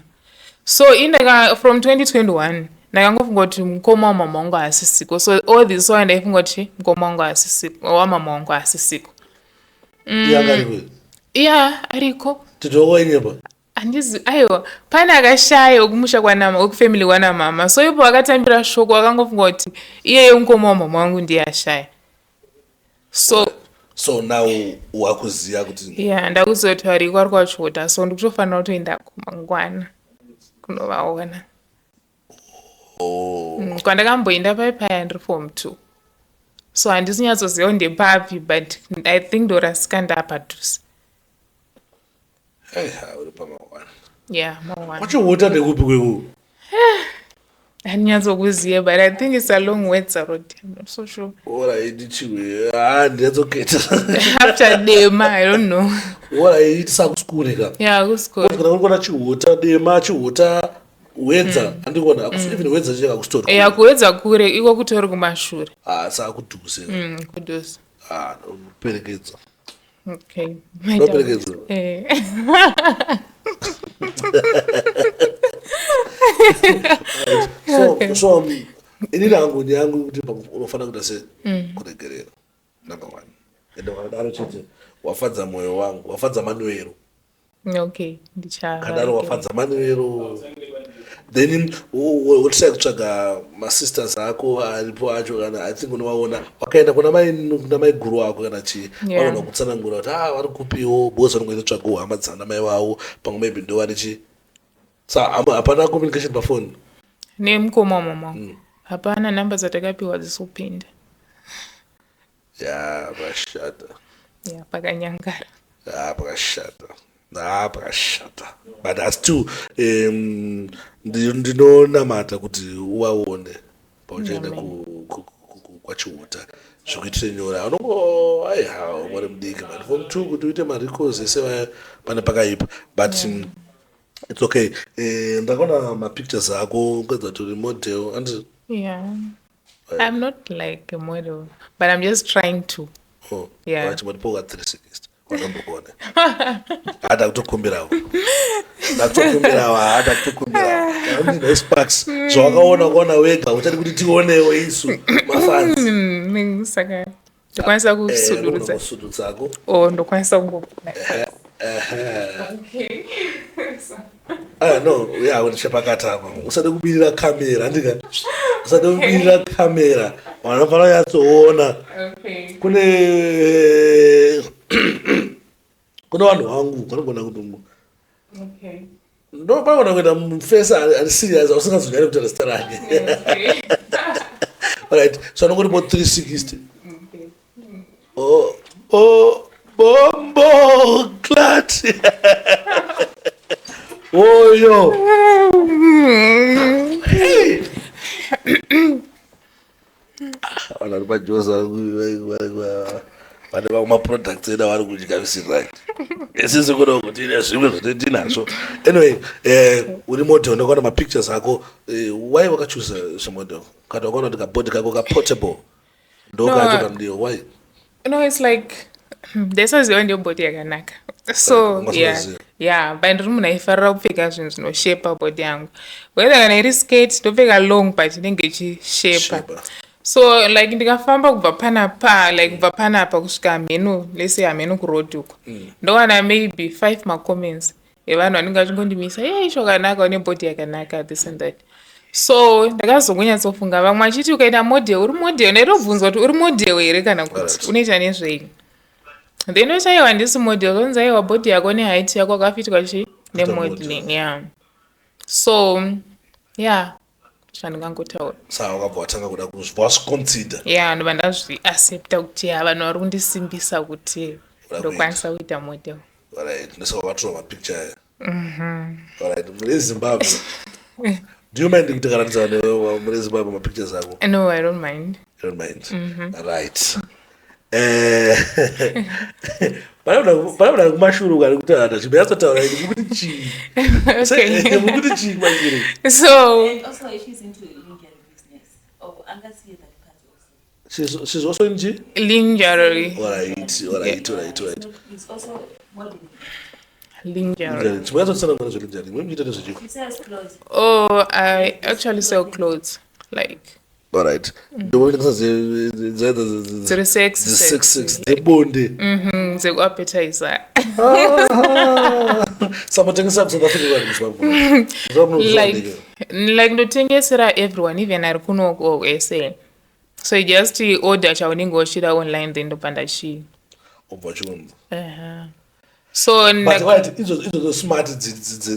So indaka from 2021 ndakangofunga kuti mukoma wamama wangu haasisiko. So all this while ndaifunga kuti mukoma wangu haasisiko, wamama wangu haasisiko. Iye anga Yeah, ariko. Tete wako wainyepa? Handizi, aiwa, pane akashaya wekumusha kwanama, wekufamily kwanamama. So ipo akatambira shoko akangofunga kuti iyeye mukoma wamama wangu ndiye ashaya. So So now wakuziva kuti Yeah, ndakuziva kuti variko, ari kwachota, so ndikutofanira kutoendako mangwana kunovaona. Oh. Kwandakamboenda pai paya ndiri form two. So handisi nyatsoziva ndepapi, but I think ndorasika ndapadhuze. Hey, ha, uri pamawana. Yeah, mawana. KwaChihota ndekupi kweku? Handinyatsokuziva, but I think it's along Wedza Road. I'm not so sure. Alright, chiwe, ah, ndinyatsoketa. After Dema, I don't know. Alright, sakuskure ka. Yeah, kuskure. Kana uri kuona Chihota, Dema, Chihota, Wedza, andikuona even Wedza cheka kusitori. Yeah, kuWedza kure, iko kutori kumashure. Ah, sakudhuze. Kudhuze. Ah, perekedza. Okay. Ndoperekedza. Eh. So inini hangu yangu kuti unofanira kuita se kuregerera, number one. Ende wakadaro chete wafadza mwoyo wangu, wafadza Manuero. Okay, ndicha. Kadaro wafadza Manuero, then wotisai kutsvaga masisters ako aripo acho. Kana, I think unovaona wakaenda kuna mai guru wako kana chii, vanogona kutsanangura kuti, ah, vari kupiwo, because vanongoita tsvagawo hama dzana mai vavo, pamwe maybe ndo vari chi. Sa hapana communication pafoni? Nemukoma wamama. Hapana, namba dzatakapiwa dzisopinda. Ya, pakashata. Yeah, pakanyangara. Ah, pakashata. Ah, pakashata, but asi still ndinonamata kuti uvaone pauchaenda Amen. kwaChihota, zvikuitire nyora. Unongo, aiha, uri mudiki, but form two, kuti uite marecalls ese vaya, pane pakaipa, but it's okay. Ndakaona mapictures ako kwedza tori model andi. Yeah. I'm not like a model, but I'm just trying to. Oh, Yeah. chimbotipoka 360 wakambokuona. Hata kutokumbirawo, ndakutokumbirawo, hata kutokumbirawo sparks zvawakaona kuona wega, uchati kuti tionewo isu mafans. Saka ndokwanisa kusudurudza? Kusududzako. O, ndokwanisa kungo. Okay. Ah, no, ya, ndechepakati apa. Usade kubirira kamera, andika, usade kubirira kamera, vanofanira kunyatsoona. Okay. Kune vanhu vangu vanogona kuti ndo panogona kuita mufesi ari serious, ausingazonyari kutaura zita rake. Alright, so anongoripo 360. Oh, bomboclaat oyo. Hey! Vanhu vari pajosa vane vamwe maproducts edu avari kudya visiri right. Isusu kuno kuti ine zvimwe zvatinazvo. Anyway, uri model, ndakaona mapictures ako. Why wakachuza zvemodel? Kana wakaona kuti kabody kako kaportable, ndokacho No. kandiyo, why? No, it's like ndaisaziva ndiyo body yakanaka, so Right, yeah. ungasingaziva. Yeah, but ndiri munhu aifarira kupfeka zvinhu zvinoshepa body yangu, whether kana iri skirt, ndopfeka long, but inenge ichishepa. Shape. So like ndikafamba kubva panapa, like kubva panapa kusvika hameno, lese hameno kuroad uko, ndowana maybe five macomments evanhu vanenge vachingondimisa, "Ye, isho wakanaka, une body yakanaka," this and that. So ndakazongonyatsofunga, vamwe vachiti ukaita model, uri model, ndaitobvunzwa kuti uri model here kana kuti unoita nezvei. Then ochaiwa, handisi model, onzi aiwa, body yako neheight yako wakafitwa chi nemodeling. Yeah, so yeah, zvandingangotaura. Saka wakabva watanga kuda kuzviconsider? Yeah, ndobva ndazviaccepta kuti ya, vanhu vari kundisimbisa kuti Kuda. ndokwanisa kuita model. Alright, ndosaka watora mapicture aya. Alright, mune Zimbabwe, do you mind kuti karatidza mune Zimbabwe mapictures ako? No, I don't mind. You don't mind? Right. Panobda kumashure ukari kutaura, chimboyatsotaura mukuti chii? Okay. Mukuti chii kumashure? So And also she's into lingerie business. Oh, angasiye that part also. She's also in G? Lingerie. Alright. It's also modeling. Lingerie. Chimboyatsotsanangura zvelingerie, muchiita nezvechiko? She sells clothes. Oh, I actually sell clothes, like Alright, ndokusa dziri sexy. Sexy, dzebonde. Dzekuappetizer. Samotengesa kuSouth Africa kana kuZimbabwe? Like ndotengesera everyone, even ari kunoko ese. So you just order chaunenge uchida online, then ndobva ndachi Ubva uchiunza. Uh-huh. So But right, idzo smart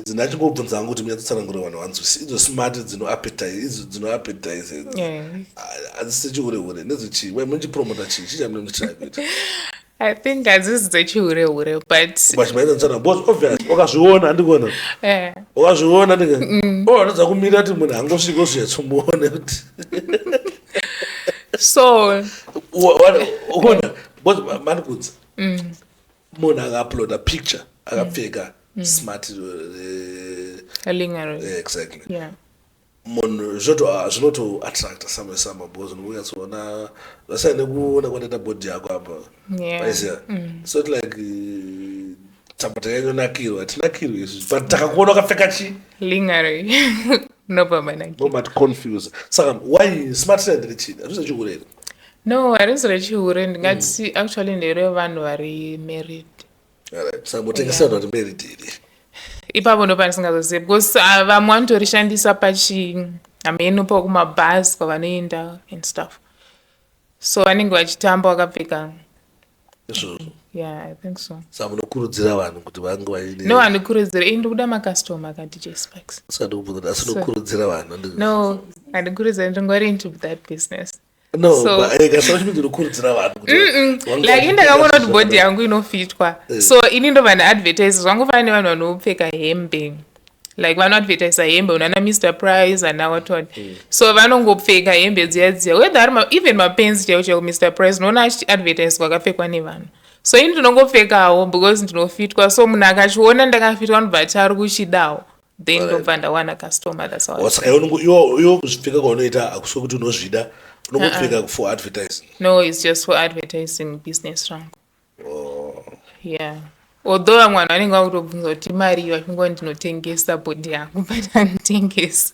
dzinachingobvunza hangu kuti munyatsotsanangura vanhu vanzwisi, idzo smart dzinoappetize, idzo dzinoappetize hadzisi dzechihure-hure, ndedzechii? Muchipromota chii? Chii chamunenge muchitry kuita? I think hadzisi dzechihure-hure, but But maita because obvious wakazviona, handikuona? Wakazviona ndika oh, anodza kumira kuti munhu angosvika ozvinyatsomuone kuti So Ukuona, because manikudza munhu akauploada picture akapfeka smart lingerie. Exactly. Munhu zvinoto attracta samwe sama because unonyatsoona zvasiyana nekuona kwandaita body yako apa. Aiziya, it's not like tamba takanyonakirwa, hatinakirwi izvi, but takakuona wakapfeka chi Lingerie, nobva manakirwa. Nomati confuse. Saka why smart trend rechii? Hazvisi chihure here? No, harisi rechihure. Ndingati actually nderevanhu vari married. Alright, saka mutengesa vanhu vari married here? Ipapo ndo pandisingazozivi because vamwe vanotorishandisa pachi hameno pakumabhasi kwavanoenda and stuff, so vanenge vachitamba vakapfeka. Izvozvo. Yeah, I think so. Saka munokurudzira vanhu kuti vange vaine No, handikurudziri. Ini ndikuda macustomer ka, DJ Sparks. Saka ndikubvunza kuti asi unokurudzira vanhu No, handikurudziri. Ndingori into that business. No, but kasana chimidzi unokurudzira vanhu kuti vange Like, indakaona kuti vachipfeka body yangu inofitwa, so ini ndobva ndaadvertise. Zvangofanana nevanhu vanopfeka hembe, like vanoadvertisa hembe, unana Mr Price ana what what, so vanongopfeka hembe dziya dziya, whether ari even mapenzi chaiwo chaiwo. Mr Price unoona achiadvertiswa akapfekwa nevanhu, so ini ndinongopfekawo because ndinofitwa. So munhu akachiona ndakafitwa, anobva ati ari kuchidawo, then ndobva ndawana customer. That's how I Oh, saka iwe kuzvipfeka kwaunoita hakusi kuti unozvida, unongopfeka for advertising? No, it's just for advertising business rangu. Yeah, although vamwe vanhu vanenge vakutobvunza kuti mari, vachingoti ndinotengesa body yangu, but handitengesi.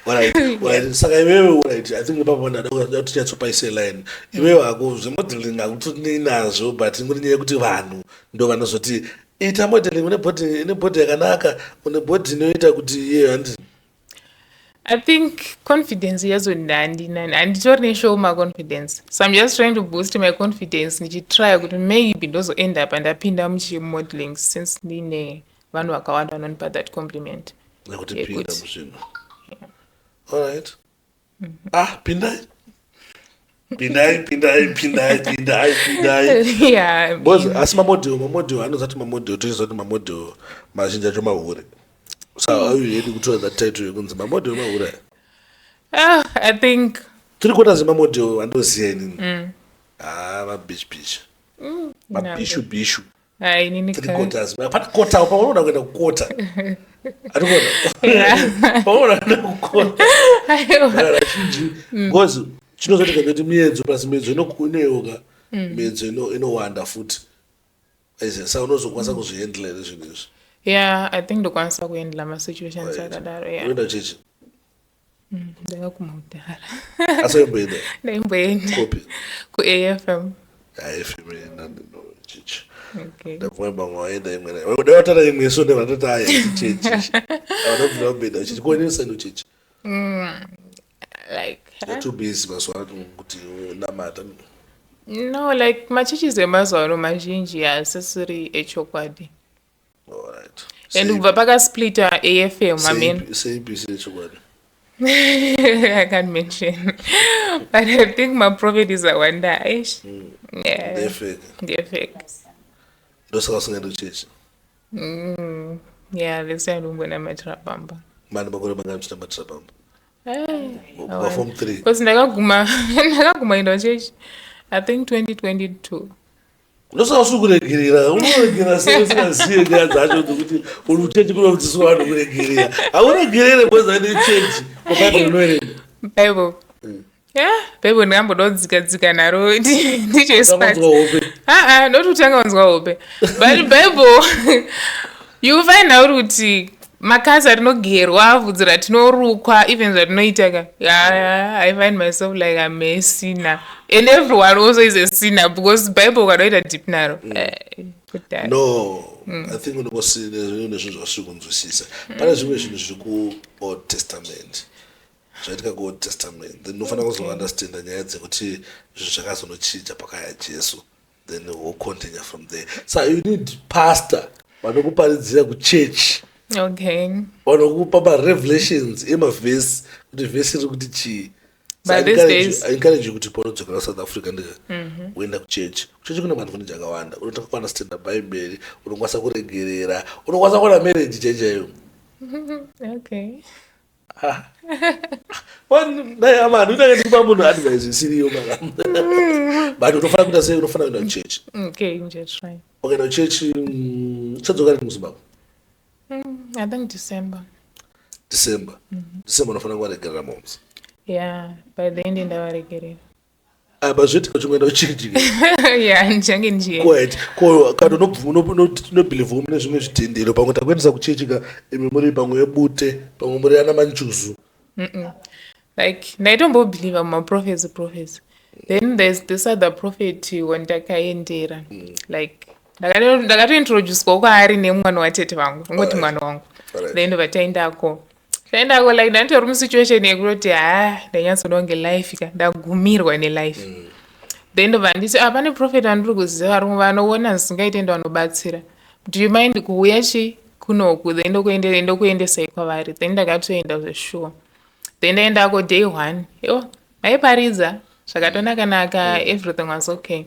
Alright. Saka iwewe, alright, I think ipapo ndada kuti tinyatsopaise line. Iwewe hako zvemodeling hakutotinei nazvo, but ingori nyaya yekuti vanhu ndo vanozoti ita modeling, une body yakanaka, une body inoita kuti iye handi I think confidence yazo handina, handitori neshoma confidence, so I'm just trying to boost my confidence, ndichitry kuti maybe ndozoend up ndapinda muchimodeling, since ndine vanhu vakawanda vanonipa that compliment. Nekuti pinda muzvinhu. Alright, ah, pindai, pindai, pindai, pindai, pindai, pindai. Because asi mamodel anozati mamodel, tochizoti mamodel mazhinji acho mahure. So are you ready kutora that title yekunzi mamodel mahure? Ah, I think Tiri kuona zvemamodel andoziva inini, ah, mabhichi bichi, mabhishu bishu. Hai, inini Three quarters, pane kota paunoda kuenda kukota, atikuona paunoda kuenda kukota. Aiwa. Vazhinji, because chinozoitika ndeti miedzo pasi, miedzo inoyeuka, miedzo inowanda futi. Aiziva, saka unozokwanisa kuzvihandla here zvinhu izvi? Yeah, I think ndokwanisa kuhandla masituations akadaro, yeah. Unoenda chechi? Ndakaguma kudhara. Asi waimboenda? Ndaimboenda. Kopi? KuAFM. AFM enda chechi. Okay. Ndabvuma, vamwe vaenda imwe, dai watara imwe so nevatoti aya chechi, havana kubvira vamboenda chechi. Kuone usaenda kuchechi? Like You're too busy mazuva ano kuti unamata? No, like machurches emazuva ano mazhinji haasisiri echokwadi. And kubva pakasplita AFM, I mean, Seipi sechokwadi? I can't mention, but I think maprophet is awanda, aish, yeah. Ndefake. Ndefake. Ndosaka usingaendi kuchechi? Yeah, this time ndimbonamatira pamba. Mani makore mangani muchinamatira pamba? Kubva form 3? Because ndakaguma enda kuchechi, I think 2022. Ndosaka usiri kuregerera. Unoregerera sei usingazive nyaya dzacho dzekuti uri kuchechi kunodzidziswa vanhu kuregerera? Hauregerere because ane chechi kwabhaibheri unoerenga. Bible, yeah, Bible ndingamboda kudzika dzika naro ndicho. Utangonzwa hope. Aa, not kutanga kunzwa hope, but Bible you find out kuti makasi atinogerwa, vhudzi ratinorukwa, even zvatinoita ka. Yeah, I find myself like I'm a sinner and everyone also is a sinner, because Bible ukanoita deep naro, kudhara. No, I think unongosine zvinhu zvasiri kunzwisisa. Pane zvimwe zvinhu zviri kuOld Testament, zvaitika kuOld Testament, then unofanira kuzounderstanda nyaya dzekuti zvinhu zvakazonochinja pakaya Jesu. Then we'll continue from there. So you need pastor vanokuparidzira kuchechi, vanokupa marevelations emavhesi, kuti vhesi iri kuti chii. So I But these days- I encourage you kuti paunodzokera South Africa, ndika uenda kuchechi. Kuchechi kune maadvantage akawanda. Unotanga kuunderstanda Bhaibheri, unokwanisa kuregerera, unokwanisa kuona marriage chaichaiyo. Dai amani unenge ndikupa munhu advice isiriyo mana, but unofanira kuita sei? Unofanira kuenda kuchechi. Okay, ndichatry. Ukaenda kuchechi, uchadzoka rini muZimbabwe? I think December. December. December unofanira kuvaregerera moms. Yeah, by the end ndavaregerera. Apa zvoitika uchingoenda kuchechi. Yeah, ndichange ndichienda. Quite ko kana unobelieva mune zvimwe zvitendero, pamwe takuendesa kuchechi ka, imi muri pamwe yebute, pamwe muri ana manjuzu. Like, ndaitombobelieva mumaprophets prophets. Then there's this other prophet wandakaendera, like ndakatointroducwa kwaari nemwana watete vangu, ungoti mwana wangu. Then ndobva taendako, like ndanditori musituation yekutoti ha, ndanyatsoda kunge life ka, ndagumirwa nelife. Then ndobva nditi, ah, pane prophet andiri kuziva, varumwe vanoona zvisingaite, ndo vanobatsira. Do you mind kuuya chi kunoku? Then ndokuendesai kwavari. Then ndakatoenda zvesure. Then ndaendako day one, yo vaiparidza zvakatonaka-naka, everything was okay.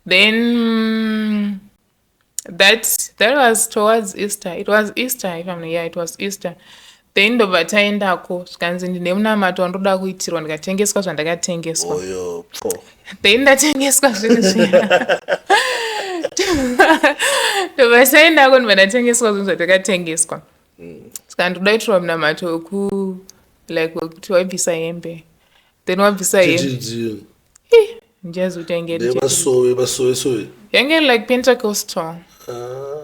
Then that was towards Easter. It was Easter, if I'm, yeah, it was Easter. Then ndobva taendako, zvikanzi ndine munamato wandoda kuitirwa, ndikatengeswa zvandakatengeswa. Oyo pfo. Then ndatengeswa zvinhu zviya, ndobva taendako, ndobva ndatengeswa zvinhu zvatakatengeswa. Saka ndoda kuitirwa munamato weku like wekuti waibvisa hembe, then wabvisa hembe. Chichidziyo. Ndichazi yange Ndemasowe, masowe sowe. Yange like Pentecostal. Ah.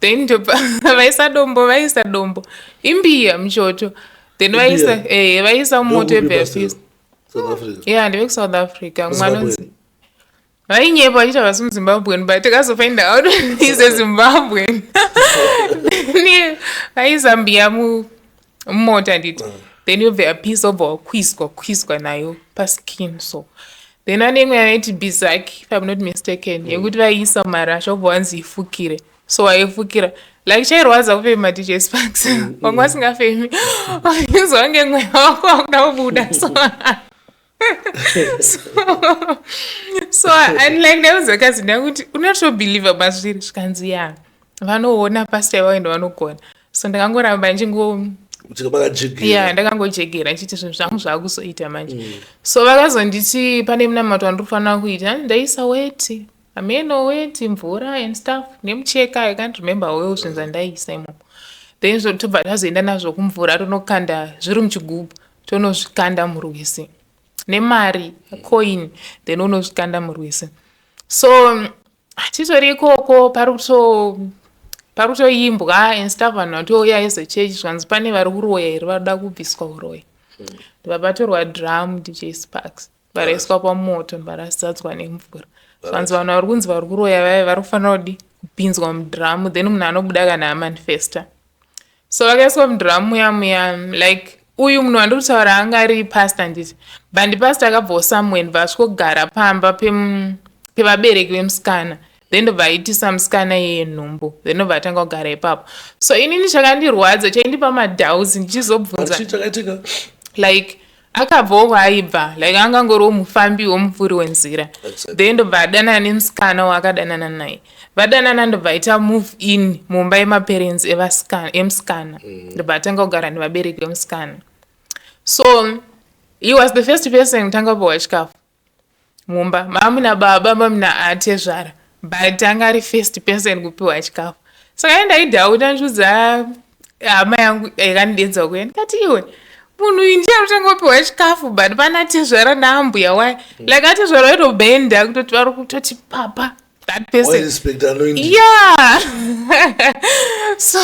Then ndobva vaisa dombo, vaisa dombo, imbiya muchoto, then vaisa Imbiya? vaisa moto. Ndokupi, Yobva pastor? yapisa. South Africa? Yeah, ndeve kuSouth Africa. Mwana Zimbabwe. Vainyepa vachiita vasi muZimbabwean, but takazofind out is a Zimbabwean. Then vaisa mbiya mumota, handiti? Then yobva yapisa, wobva wakwiswa kwiswa nayo paskin. So then ane imwe yavaiti bizak, if I'm not mistaken, yekuti vaiisa mumarasha, wobva wanzi ifukire. So waifukira, like chairwadza kufema, DJ Sparks, wanga wasingafemi, wainzwa kunge mweya wako wakuda kubuda. So and like ndauza cousin yangu kuti unotobelieva mazviri? Zvikanzi ya, vanoona pastor vaenda vanogona. So ndakangoramba ndichingo Uchikabakajegera. Ya, ndakangojegera ndichiti zvinhu zvangu zvaakuzoita manje. So vakazonditi pane munamato wandinofanira kuita. Ndaisa weti, ameno weti, mvura and stuff nemucheka. I can't remember well zvinhu zvandaisa imomo. Then tobva tazoenda nazvo kumvura, tonokanda zviri muchigubhu, tonozvikanda murwizi nemari coin, then unozvikanda murwizi. So titori ikoko, pari kutoimbwa and stuff, vanhu vatouya as a church. Zvanzi pane vari kuroya here, varikuda kubviswa uroyi? Ndobva patorwa drum, DJ Sparks, varaiswa pamoto, ndobva razadzwa nemvura. Zvanzi vanhu vari kunzi vari kuroya vaya vari kufanira kudi kupinzwa mudhiramu, then munhu anobuda kana amanifesta. So vakaiswa mudhiramu muya muya. Like uyu munhu wandiri kutaura anga ari pastor, nditi, but ndipastor akabvawo somewhere, ndobva asvikogara pamba pevabereki vemusikana. Then ndobva aitisa musikana iyeye nhumbu, then ndobva atanga kugara ipapo. So inini chakandirwadza, chaindipa madoubts, ndichizobvunza Chii chakaitika? Like akabvawo kwaaibva, like angangoriwo mufambi womupfuuri wenzira. Then ndobva adanana nemusikana waakadanana naye. Vadanana, ndobva aita move in mumba yemaparents emusikana, ndobva atanga kugara nevabereki vemusikana. So he was the first person kutanga kupiwa chikafu mumba mamuna baba, mamuna atezvara, but anga ari first person kupiwa chikafu. Saka i ndaidoubta, ndichiudza hama yangu yakandidedza kuya, ndikati, "Iwe, munhu uyu ndiye arikutanga kupiwa chikafu, but pana tezvara naambuya wai?" Like atezvara vaitobhenda kutoti vari kutoti papa that person. Respect anoindi. Yeah, so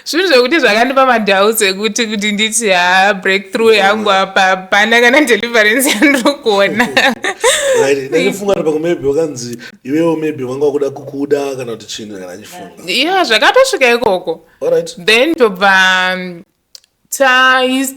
zvinhu zvekuti zvakandipa madoubts ekuti kuti nditi ha, breakthrough yangu apa hapana kana deliverance yandiri kuona. Right, ndachifunga kuti pamwe maybe wakanzi iwewo maybe wanga wakuda kukuda kana kuti chinhu, kana achifunga. Yeah, zvakatosvika ikoko. Then tobva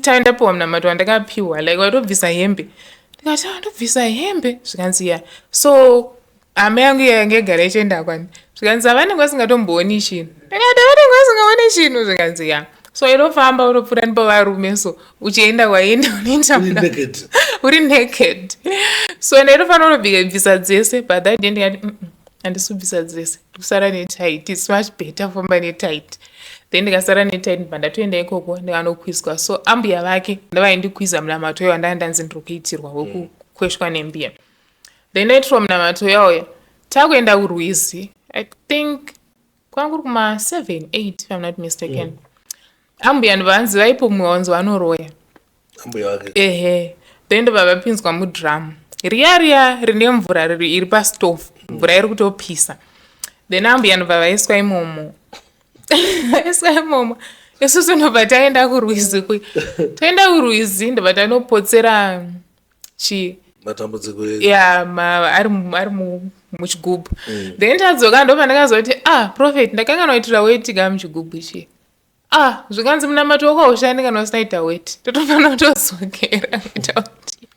taendapiwa munamato wandakapiwa, like waitobvisa hembe. Ndikati, "Ah, ndobvisa hembe?" Zvikanzi ya. So Hama yangu iya yanga yagara ichienda kwani, zvikanzi havanenge vasingatombooni chinhu. Ndikati vanenge vasingaoni chinhu, zvikanzi ya, so inofamba unopfuura ndipo varume, so uchienda kwaienda unoenda Uri naked. Uri naked. So ndaitofanira kunobvisa dzese, but that day ndikati, handisi kubvisa dzese, ndikusara netight. It's much better kufamba netight." Then ndikasara netight, ndibva ndatoenda ikoko, ndikanokwizwa. So ambuya vake ndavaindikwiza munamato iwo wandanga ndanzi ndiri kuitirwa wekukweshwa nembiya. Then ndaitirwa munamato yauya, takuenda kurwizi. I think kwanga kuri kuma 7 8, if I'm not mistaken. Ambuya ndovanzi vaipomwewa kunzi vanoroya. Ambuya wake? Ehe. Then ndobva vapinzwa mudhiramu riya riya rine mvura riri iri pastove, mvura iri kutopisa. Then ambuya ndobva vaiswa imomo, vaiswa imomo. Isusu ndobva taenda kurwizi kuya, taenda kurwizi, ndobva tanopotsera chi Matambudziko Ya, ari muchigubhu. Then tadzoka, ndobva ndakazoti, "Ah, prophet, ndakanganwa kuitira weti ka muchigubhu ichi." Ah, zvikanzi munamato wako haushandi kana usina kuita weti, totofanira kutodzokera kuita kuti.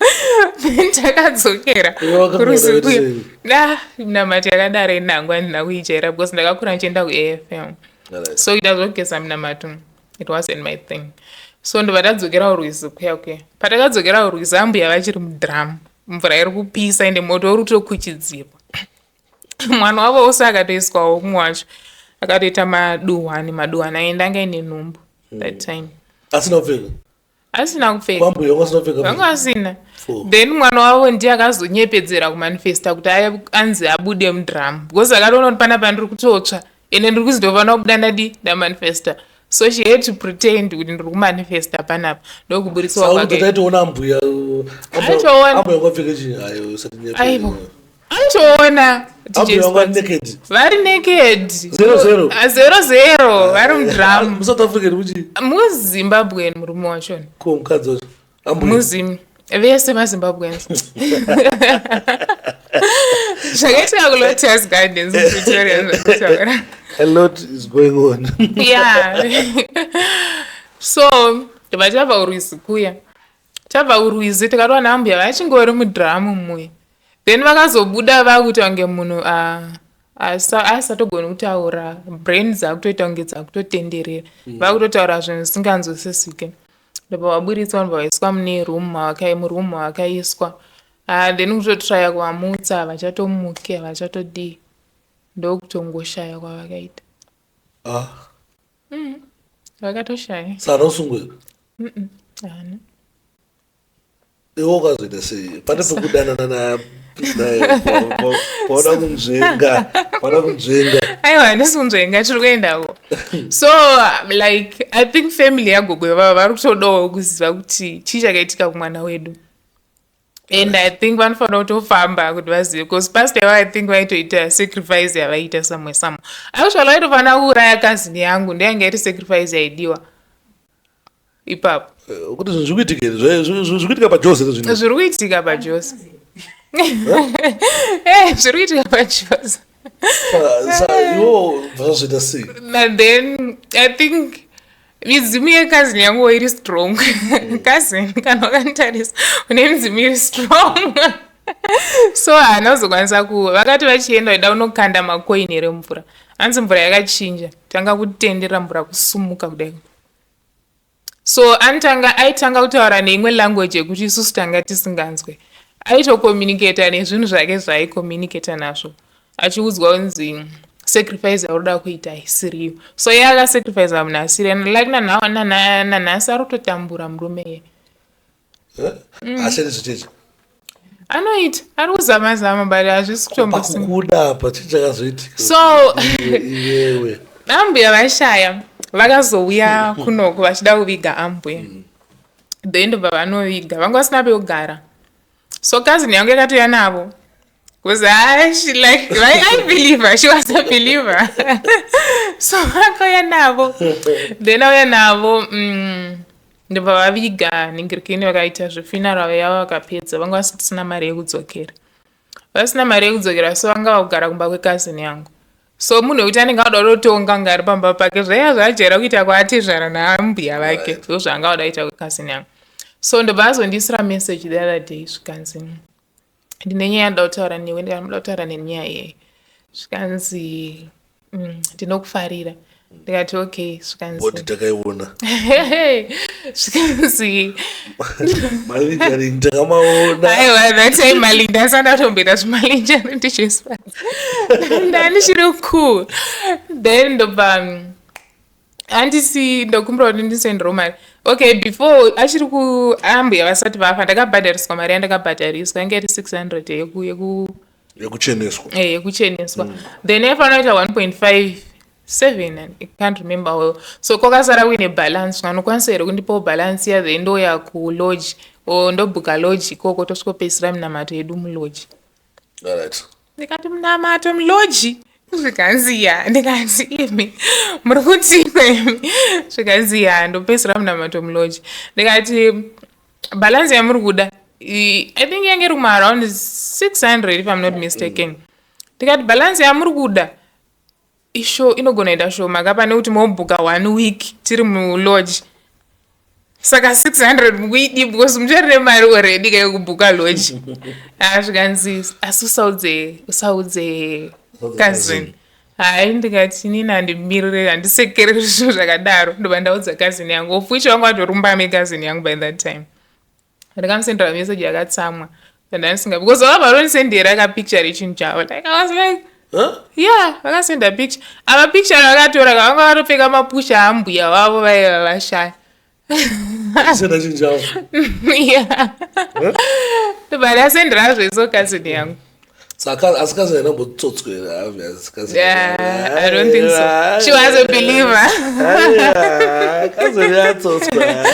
Then takadzokera Iwe wakanganwa kurwizi weti kuya. sei? Ah, minamato yakadaro inhangu handina kuijaira because ndakakura ndichienda kuAFM. So ita zvokugeza minamato, it wasn't my thing. So ndobva tadzokera kurwizi kuya kuya. Patakadzokera kurwizi, ambuya vachiri mudhiramu, mvura iri kupisa, ende moto uri kutokuchidzirwa. Mwana wavo wose akatoiswawo, mumwe wacho akatoita maduhwani maduhwani, aenda anga aine nhumbu that time. Asina kupfeka? Asina kupfeka. Kwambuya wanga asina kupfeka? Vanga vasina. Four. Then mwana wavo ndiye akazonyepedzera kumanifesta kuti anzi abude mudhiramu, because akatoona kuti panapa ndiri kutotsva, ende ndiri kuzi ndofanira kubuda, ndadi ndamanifesta. So she had to pretend kuti ndiri kumanifesta panapa, ndokuburitswa Saka kuti kwake. taitoona ambuya? Aitoona. Ambuya wanga apfeke chii? Ayo, usati nyepe. Aivo, aitoona. Ambuya wanga naked? Vari naked. Zero, zero. Ah, zero zero, vari mudhiramu. MuSouth African kuchi? MuZimbabwean murume wachona. Ko mukadzi wacho, ambuya? Muzim, vese maZimbabweans. Zvakaitika kuLotus Gardens muPretoria zvakutaura. A lot is going on. Yeah, so ndobva tabva kurwizi kuya, tabva kurwizi, tikatowana ambuya vachingori mudhiramu muya. Then vakazobuda vakuita kunge munhu asatogoni kutaura, brain dzakutoita kunge dzakutotenderera, vakutotaura zvinhu zvisinganzwisisike. Ndobva vaburitswa, ndobva vaiswa mune room muroom mavakaiswa. Ah, then kutotraya kuvamutsa, havachatomuki, havachatodii, ndokutongoshaya kwavakaita. Ah. Vakatoshaya. Saka usungwe? Haana. Iwe ukazoita sei pane pekudanana naye paona kunzvenga, paona kunzvenga? Aiwa, handisi kunzvenga, tiri kuendako. So like, I think family yagogo ivava vari kutodawo kuziva kuti chii chakaitika kumwana wedu, and I think vanofanira kutofamba kuti vazive, because pastor ivava, I think vaitoita sacrifice yavaiita somewhere somewhere. Actually vaitofanira kuuraya cousin yangu, ndoyanga iri sacrifice yaidiwa ipapo. Kuti zvinhu zviri kuitika here? Zviri kuitika paJose zvinhu? Zviri kuitika paJose, zviri kuitika paJose. Iwo zvazvoita sei? And then I think midzimu yecousin yangu iri strong. Cousin, kana wakanditarisa, une midzimu iri strong, so haana kuzokwanisa ku vakati vachienda vaida kunokanda makoini here mumvura, hanzi mvura yakachinja, tanga kutendera mvura kusumuka kudai. So anotanga aitanga kutaura neimwe language yekuti isusu tanga tisinganzwe. Aitocommunicata nezvinhu zvake zvaaicommunicata nazvo, achiudzwa kunzi sacrifice yauri kuita haisiriyo. So iye akasacrifica munhu asiri, like nanhasi ari kutotambura murume iye. Ashandi zvechechi? Anoita, ari kuzama zama, but hazvisi kutombosimba. Pakukuda apa, chii chakazoitika? So Iwewe. Ambuya vashaya, vakazouya kunoku vachida kuviga ambuya. Then ndobva vanoviga, vanga vasina pekugara. So cousin yangu yakatouya navo because she like I believe her, she was a believer, so akauya navo. Then auya navo, ndobva vaviga ningirikini, vakaita zvefuneral yavo, vakapedza. Vanga vasina mari yekudzokera, vasina mari yekudzokera, so vanga vakugara kumba kwecousin yangu. So munhu wekuti anenge auda kutotonga anga ari pamba pake, zvaiva zvaajaira kuita kwaatezvara naambuya vake, ndo zvaanga auda kuita kwecousin yangu. So ndobva azondiisira message the other day, zvikanzi Ndine nyaya yandoda kutaura newe. Ndikati, muda kutaura nenyaya yei? Zvikanzi, ndinokufarira. Ndikati, okay. Zvikanzi Body takaiona. Zvikanzi Malingerie takamaona. Aiwa, that time malinda asati atomboita zvimalingerie, ndichespa ndandichiri cool. Then ndobva handisi ndokumbira kuti ndisendero mari. Okay, before achiri kuambuya vasati vafa, ndakabhadhariswa mari yandakabhadhariswa, yange iri 600 yeku Yekucheneswa. Yekucheneswa. Then yaifanira kuita 1.57, I can't remember well. So kwakasara kuine balance. Vanokwanisa here kundipawo balance ya? Then ndoya kulodge o ndobhuka lodge ikoko, tosvikopedzisira minamato yedu mulodge. Ndikati, munamato mulodge? Zvikanzi, ya. Ndikati, imi muri kutiko imi? Zvikanzi, ya, ndopedzisira munamato mulodge. Ndikati, balance yamuri kuda, I think yange iri kumaaround 600 if I'm not mistaken. Ndikati, balance yamuri kuda isho inogona kuita shoma kapa nekuti mobhuka one week tiri mulodge, saka 600 mukuidi because muchari nemari already kayekubhuka lodge. Ah, zvikanzi, asi usaudze cousin. Hai, ndikati, inini handimirire, handisekereri zvinhu zvakadaro. Ndobva ndaudza cousin yangu, of which vanga vatorumbame cousin yangu by that time. Ndakamusendera message yakatsamwa ndandisinga, because vakabva vatondisendera kapicture rechinhu chavo. Like, I was like, Huh? Yeah, vakasenda picture. Ava picture vakatora vanga vatopfeka mapusha ambuya vavo vaiva vashaya. Senda chinhu chavo. Yeah, ndobva ndasendera zveso cousin yangu. Saka asi cousin hainambotsotswa here? Obvious cousin. Yeah, I don't think so. She was a believer. Cousin yatsotswa.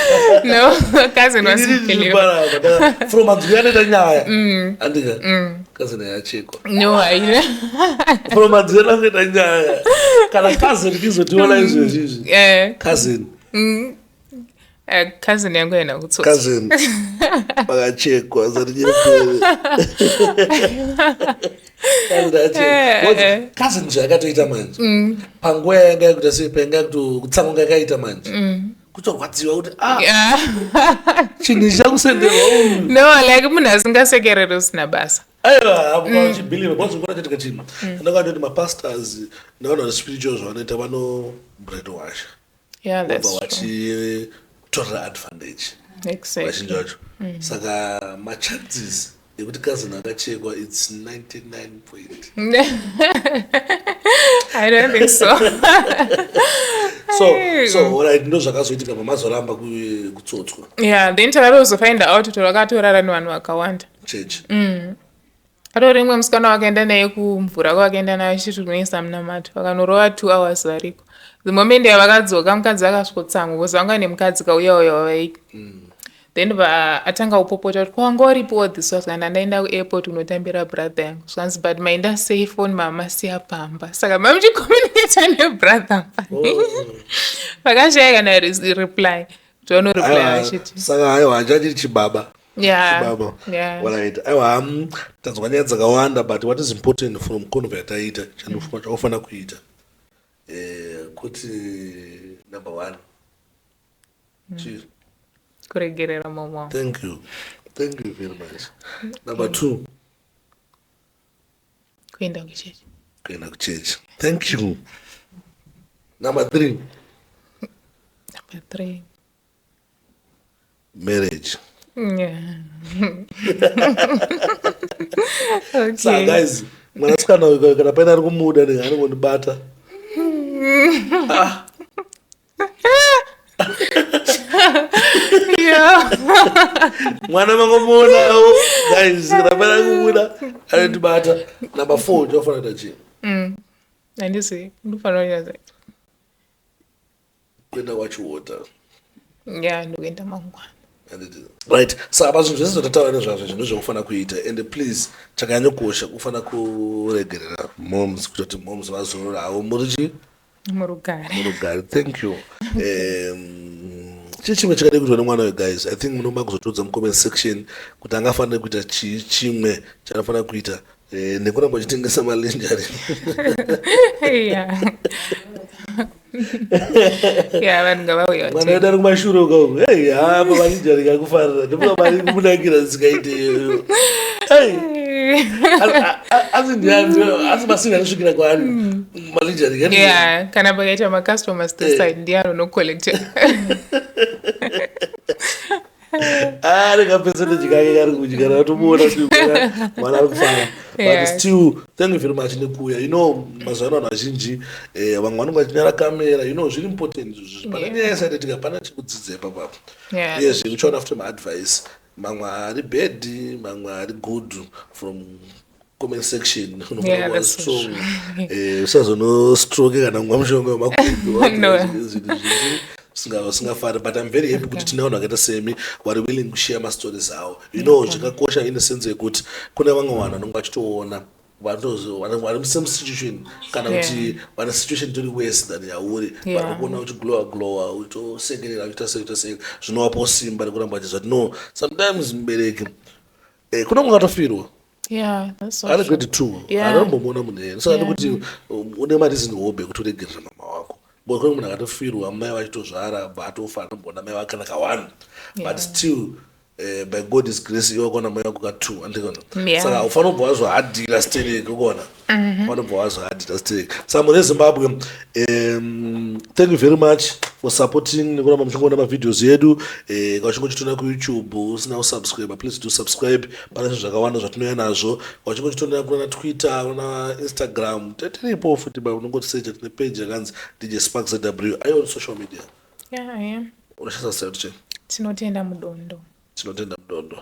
No, cousin was a believer. From manzwi anoita nyaya, andika cousin yachekwa. No, haina. From manzwi anoita nyaya, kana cousin tizotiona izvezvi izvi, cousin. Cousin yangu haina kutsotsa. Cousin vakachekwa zarinyepere. Cousin zvayakatoita manje panguva yanga yakuita sei, payanga kutsamwa yakaita manje, kutorwadziwa kuti, ah, chinhu chichakusenderwa uyu. No, like munhu asingasekereri usina basa. Aiwa, uchibelieve because ngona chaitika chii, ndakatoti mapastors nevanhu vari spiritual zvavanoita, vano brainwash. Yeah, that's Vobva true. vachitorera advantage vazhinji vacho. Saka machances ekuti cousin akachekwa, it's 99 point. I don't think so. So alright, ndo zvakazoitika pamazoramba kutsotswa. Yeah, then takatozofind out kuti vakatorara nevanhu vakawanda. Chechi. Atori rimwe musikana wakaenda naye kumvura, kwakaenda naye achiti kunoisa munamato, vakanorova 2 hours variko. The moment yavakadzoka, mukadzi akasvotsamwa because vanga nemukadzi kauya uya wavai. Then atanga kupopota kuti kwanga uripo this was kana ndaenda kuairport kunotambira brother yangu. Zvanzi, but maenda sei? Phone mamasiya pamba, saka mamuchicommunicata nebrother. Vakashaya kana reply, kuti vanoreply vachiti. Saka aiwa, hachachiri chibaba. Chibaba. Alright, aiwa, tanzwa nyaya dzakawanda, but what is important from convo yataita, chaufanira kuita, kuti number one chii? Kuregerera mama. Thank you, thank you very much. Number two? Kuenda kuchechi. Kuenda kuchechi, thank you. Number three? Number three? Marriage. Yeah. Sa Okay. guys, mwanasikana uyu kana paine ari kumuda, ndinga anongondibata. Ah, Mwana mangomuonawo guys, kana paine ari kumuda anondibata. Number four, ndinofanira kuita chii? Handisi ndinofanira kuita sei? Kuenda kwachiwota. Yeah, ndikuenda mangwana. Right, saka pazvinhu zvese zvatataura nezvazvo, zvinhu zvekufanira kuita, and please, chakanyanyokosha kufanira kuregerera moms, kutoti moms vazorora havo muri chi Murugare. Murugare, thank you. Chii chimwe chakadai kuitwa nemwana uyu? Guys, I think munoma kuzotiudza mucomment section kuti angafanira kuita chii chimwe chaanofanira kuita, nekuramba uchitengesa malingerie. Yeah, vanhu ngavauye. Mwana wedu ari kumashure ukauku, hei, hapa malingerie kakufarira, ndofunga mari kumunakira zisikaite iyoyo. Hey. Asi ndiani, asi masinga anosvikira kwaari malingerie? Yeah, kana pakaita macustomers this side, ndiye anonocollecta. Ari kapercentage kake kari kudya, ratomuona kuti mwana ari kufara. But still, thank you very much nekuuya. Mazuva ano vanhu vazhinji, vamwe vanonge vachinyara kamera. Zviri important izvozvo. Pane nyaya yasaitika, pana chekudzidza ipapapo. Uyezve uchaona futi maadvice, mamwe ari bad, mamwe ari good, from comment section. Yeah, that's so Strong, usazonostroke kana kumwa mushonga wemakumbi. No. Zvinhu usingafari. But I'm very happy kuti tine vanhu vakaita semi vari willing kushare mastories avo. Zvakakosha in a sense yekuti kune vamwe vanhu vanonge vachitoona vari musame situation kana kuti vane situation itori worse than yauri, vari kuona uchiglowa glowa, uchitosekerera, uchiita sei, uchiita sei. Zvinovapawo simba rekuramba vachizva kuti no, sometimes mubereki, kuna mumwe akatofirwa Yeah, that's so ari true. grade 2. Anotombomuona munhu iyeye. Saka ndikuti une mareason hobe ekuti uregerera mama wako, but kune munhu akatofirwa mai vachitozvara, bva atofa, anomboona mai vake kana ka1. But still, by God's grace, iwe wakaona mai vako ka2, andikona? Saka ufanira kubva wazohadhira stereki, ukuona, ufanira kubva wazohadhira stereki. Saka mune Zimbabwe, thank you very much for supporting nekuramba muchingoona mavideos edu. Kana uchingochitonera kuYouTube usina kusubscribe, please do subscribe. Pane zvinhu zvakawanda zvatinouya nazvo. Kana uchingochitonera kuna Twitter, kuna Instagram, tiripo futi ba unongotisecha. Tine page yakanzi DJ Spark ZW. Are you on social media? Yeah, I am. Unoshandisa zita kuti chii? Tinotenda Mudondo. Tinotenda Mudondo.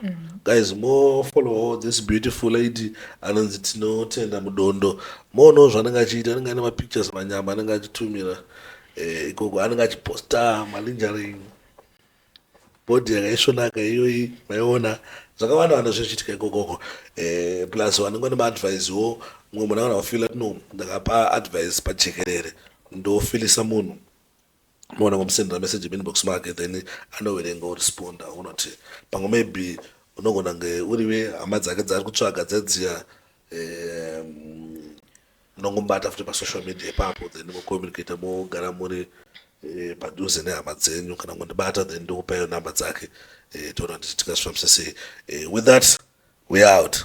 Guys, mofollow this beautiful lady anonzi Tinotenda Mudondo. Moonawo zvaanenge achiita. Anenge ane mapictures manyama anenge achitumira ikoko, anenge achiposta malingerie, body yakaisvonaka iyoyi maiona, zvakawanda wanda zvichiitika ikokoko. Plus vanenge vane maadvicewo. Mumwe munhu angana kufeela kuti no, ndakapa advice pajekerere, ndofeelisa munhu. Unoona kumusendera message muinbox make, then anoverenga, oresponda. Unoti pamwe maybe unogona kunge uriwe hama dzake dzaari kutsvaga dzedziya, munongomubata futi pasocial media ipapo, then mocommunicata, mogara muri padhuze nehama dzenyu. Kana kundibata, then ndokupaiwo namba dzake, toona kuti tingazvifambisa sei. With that, we out.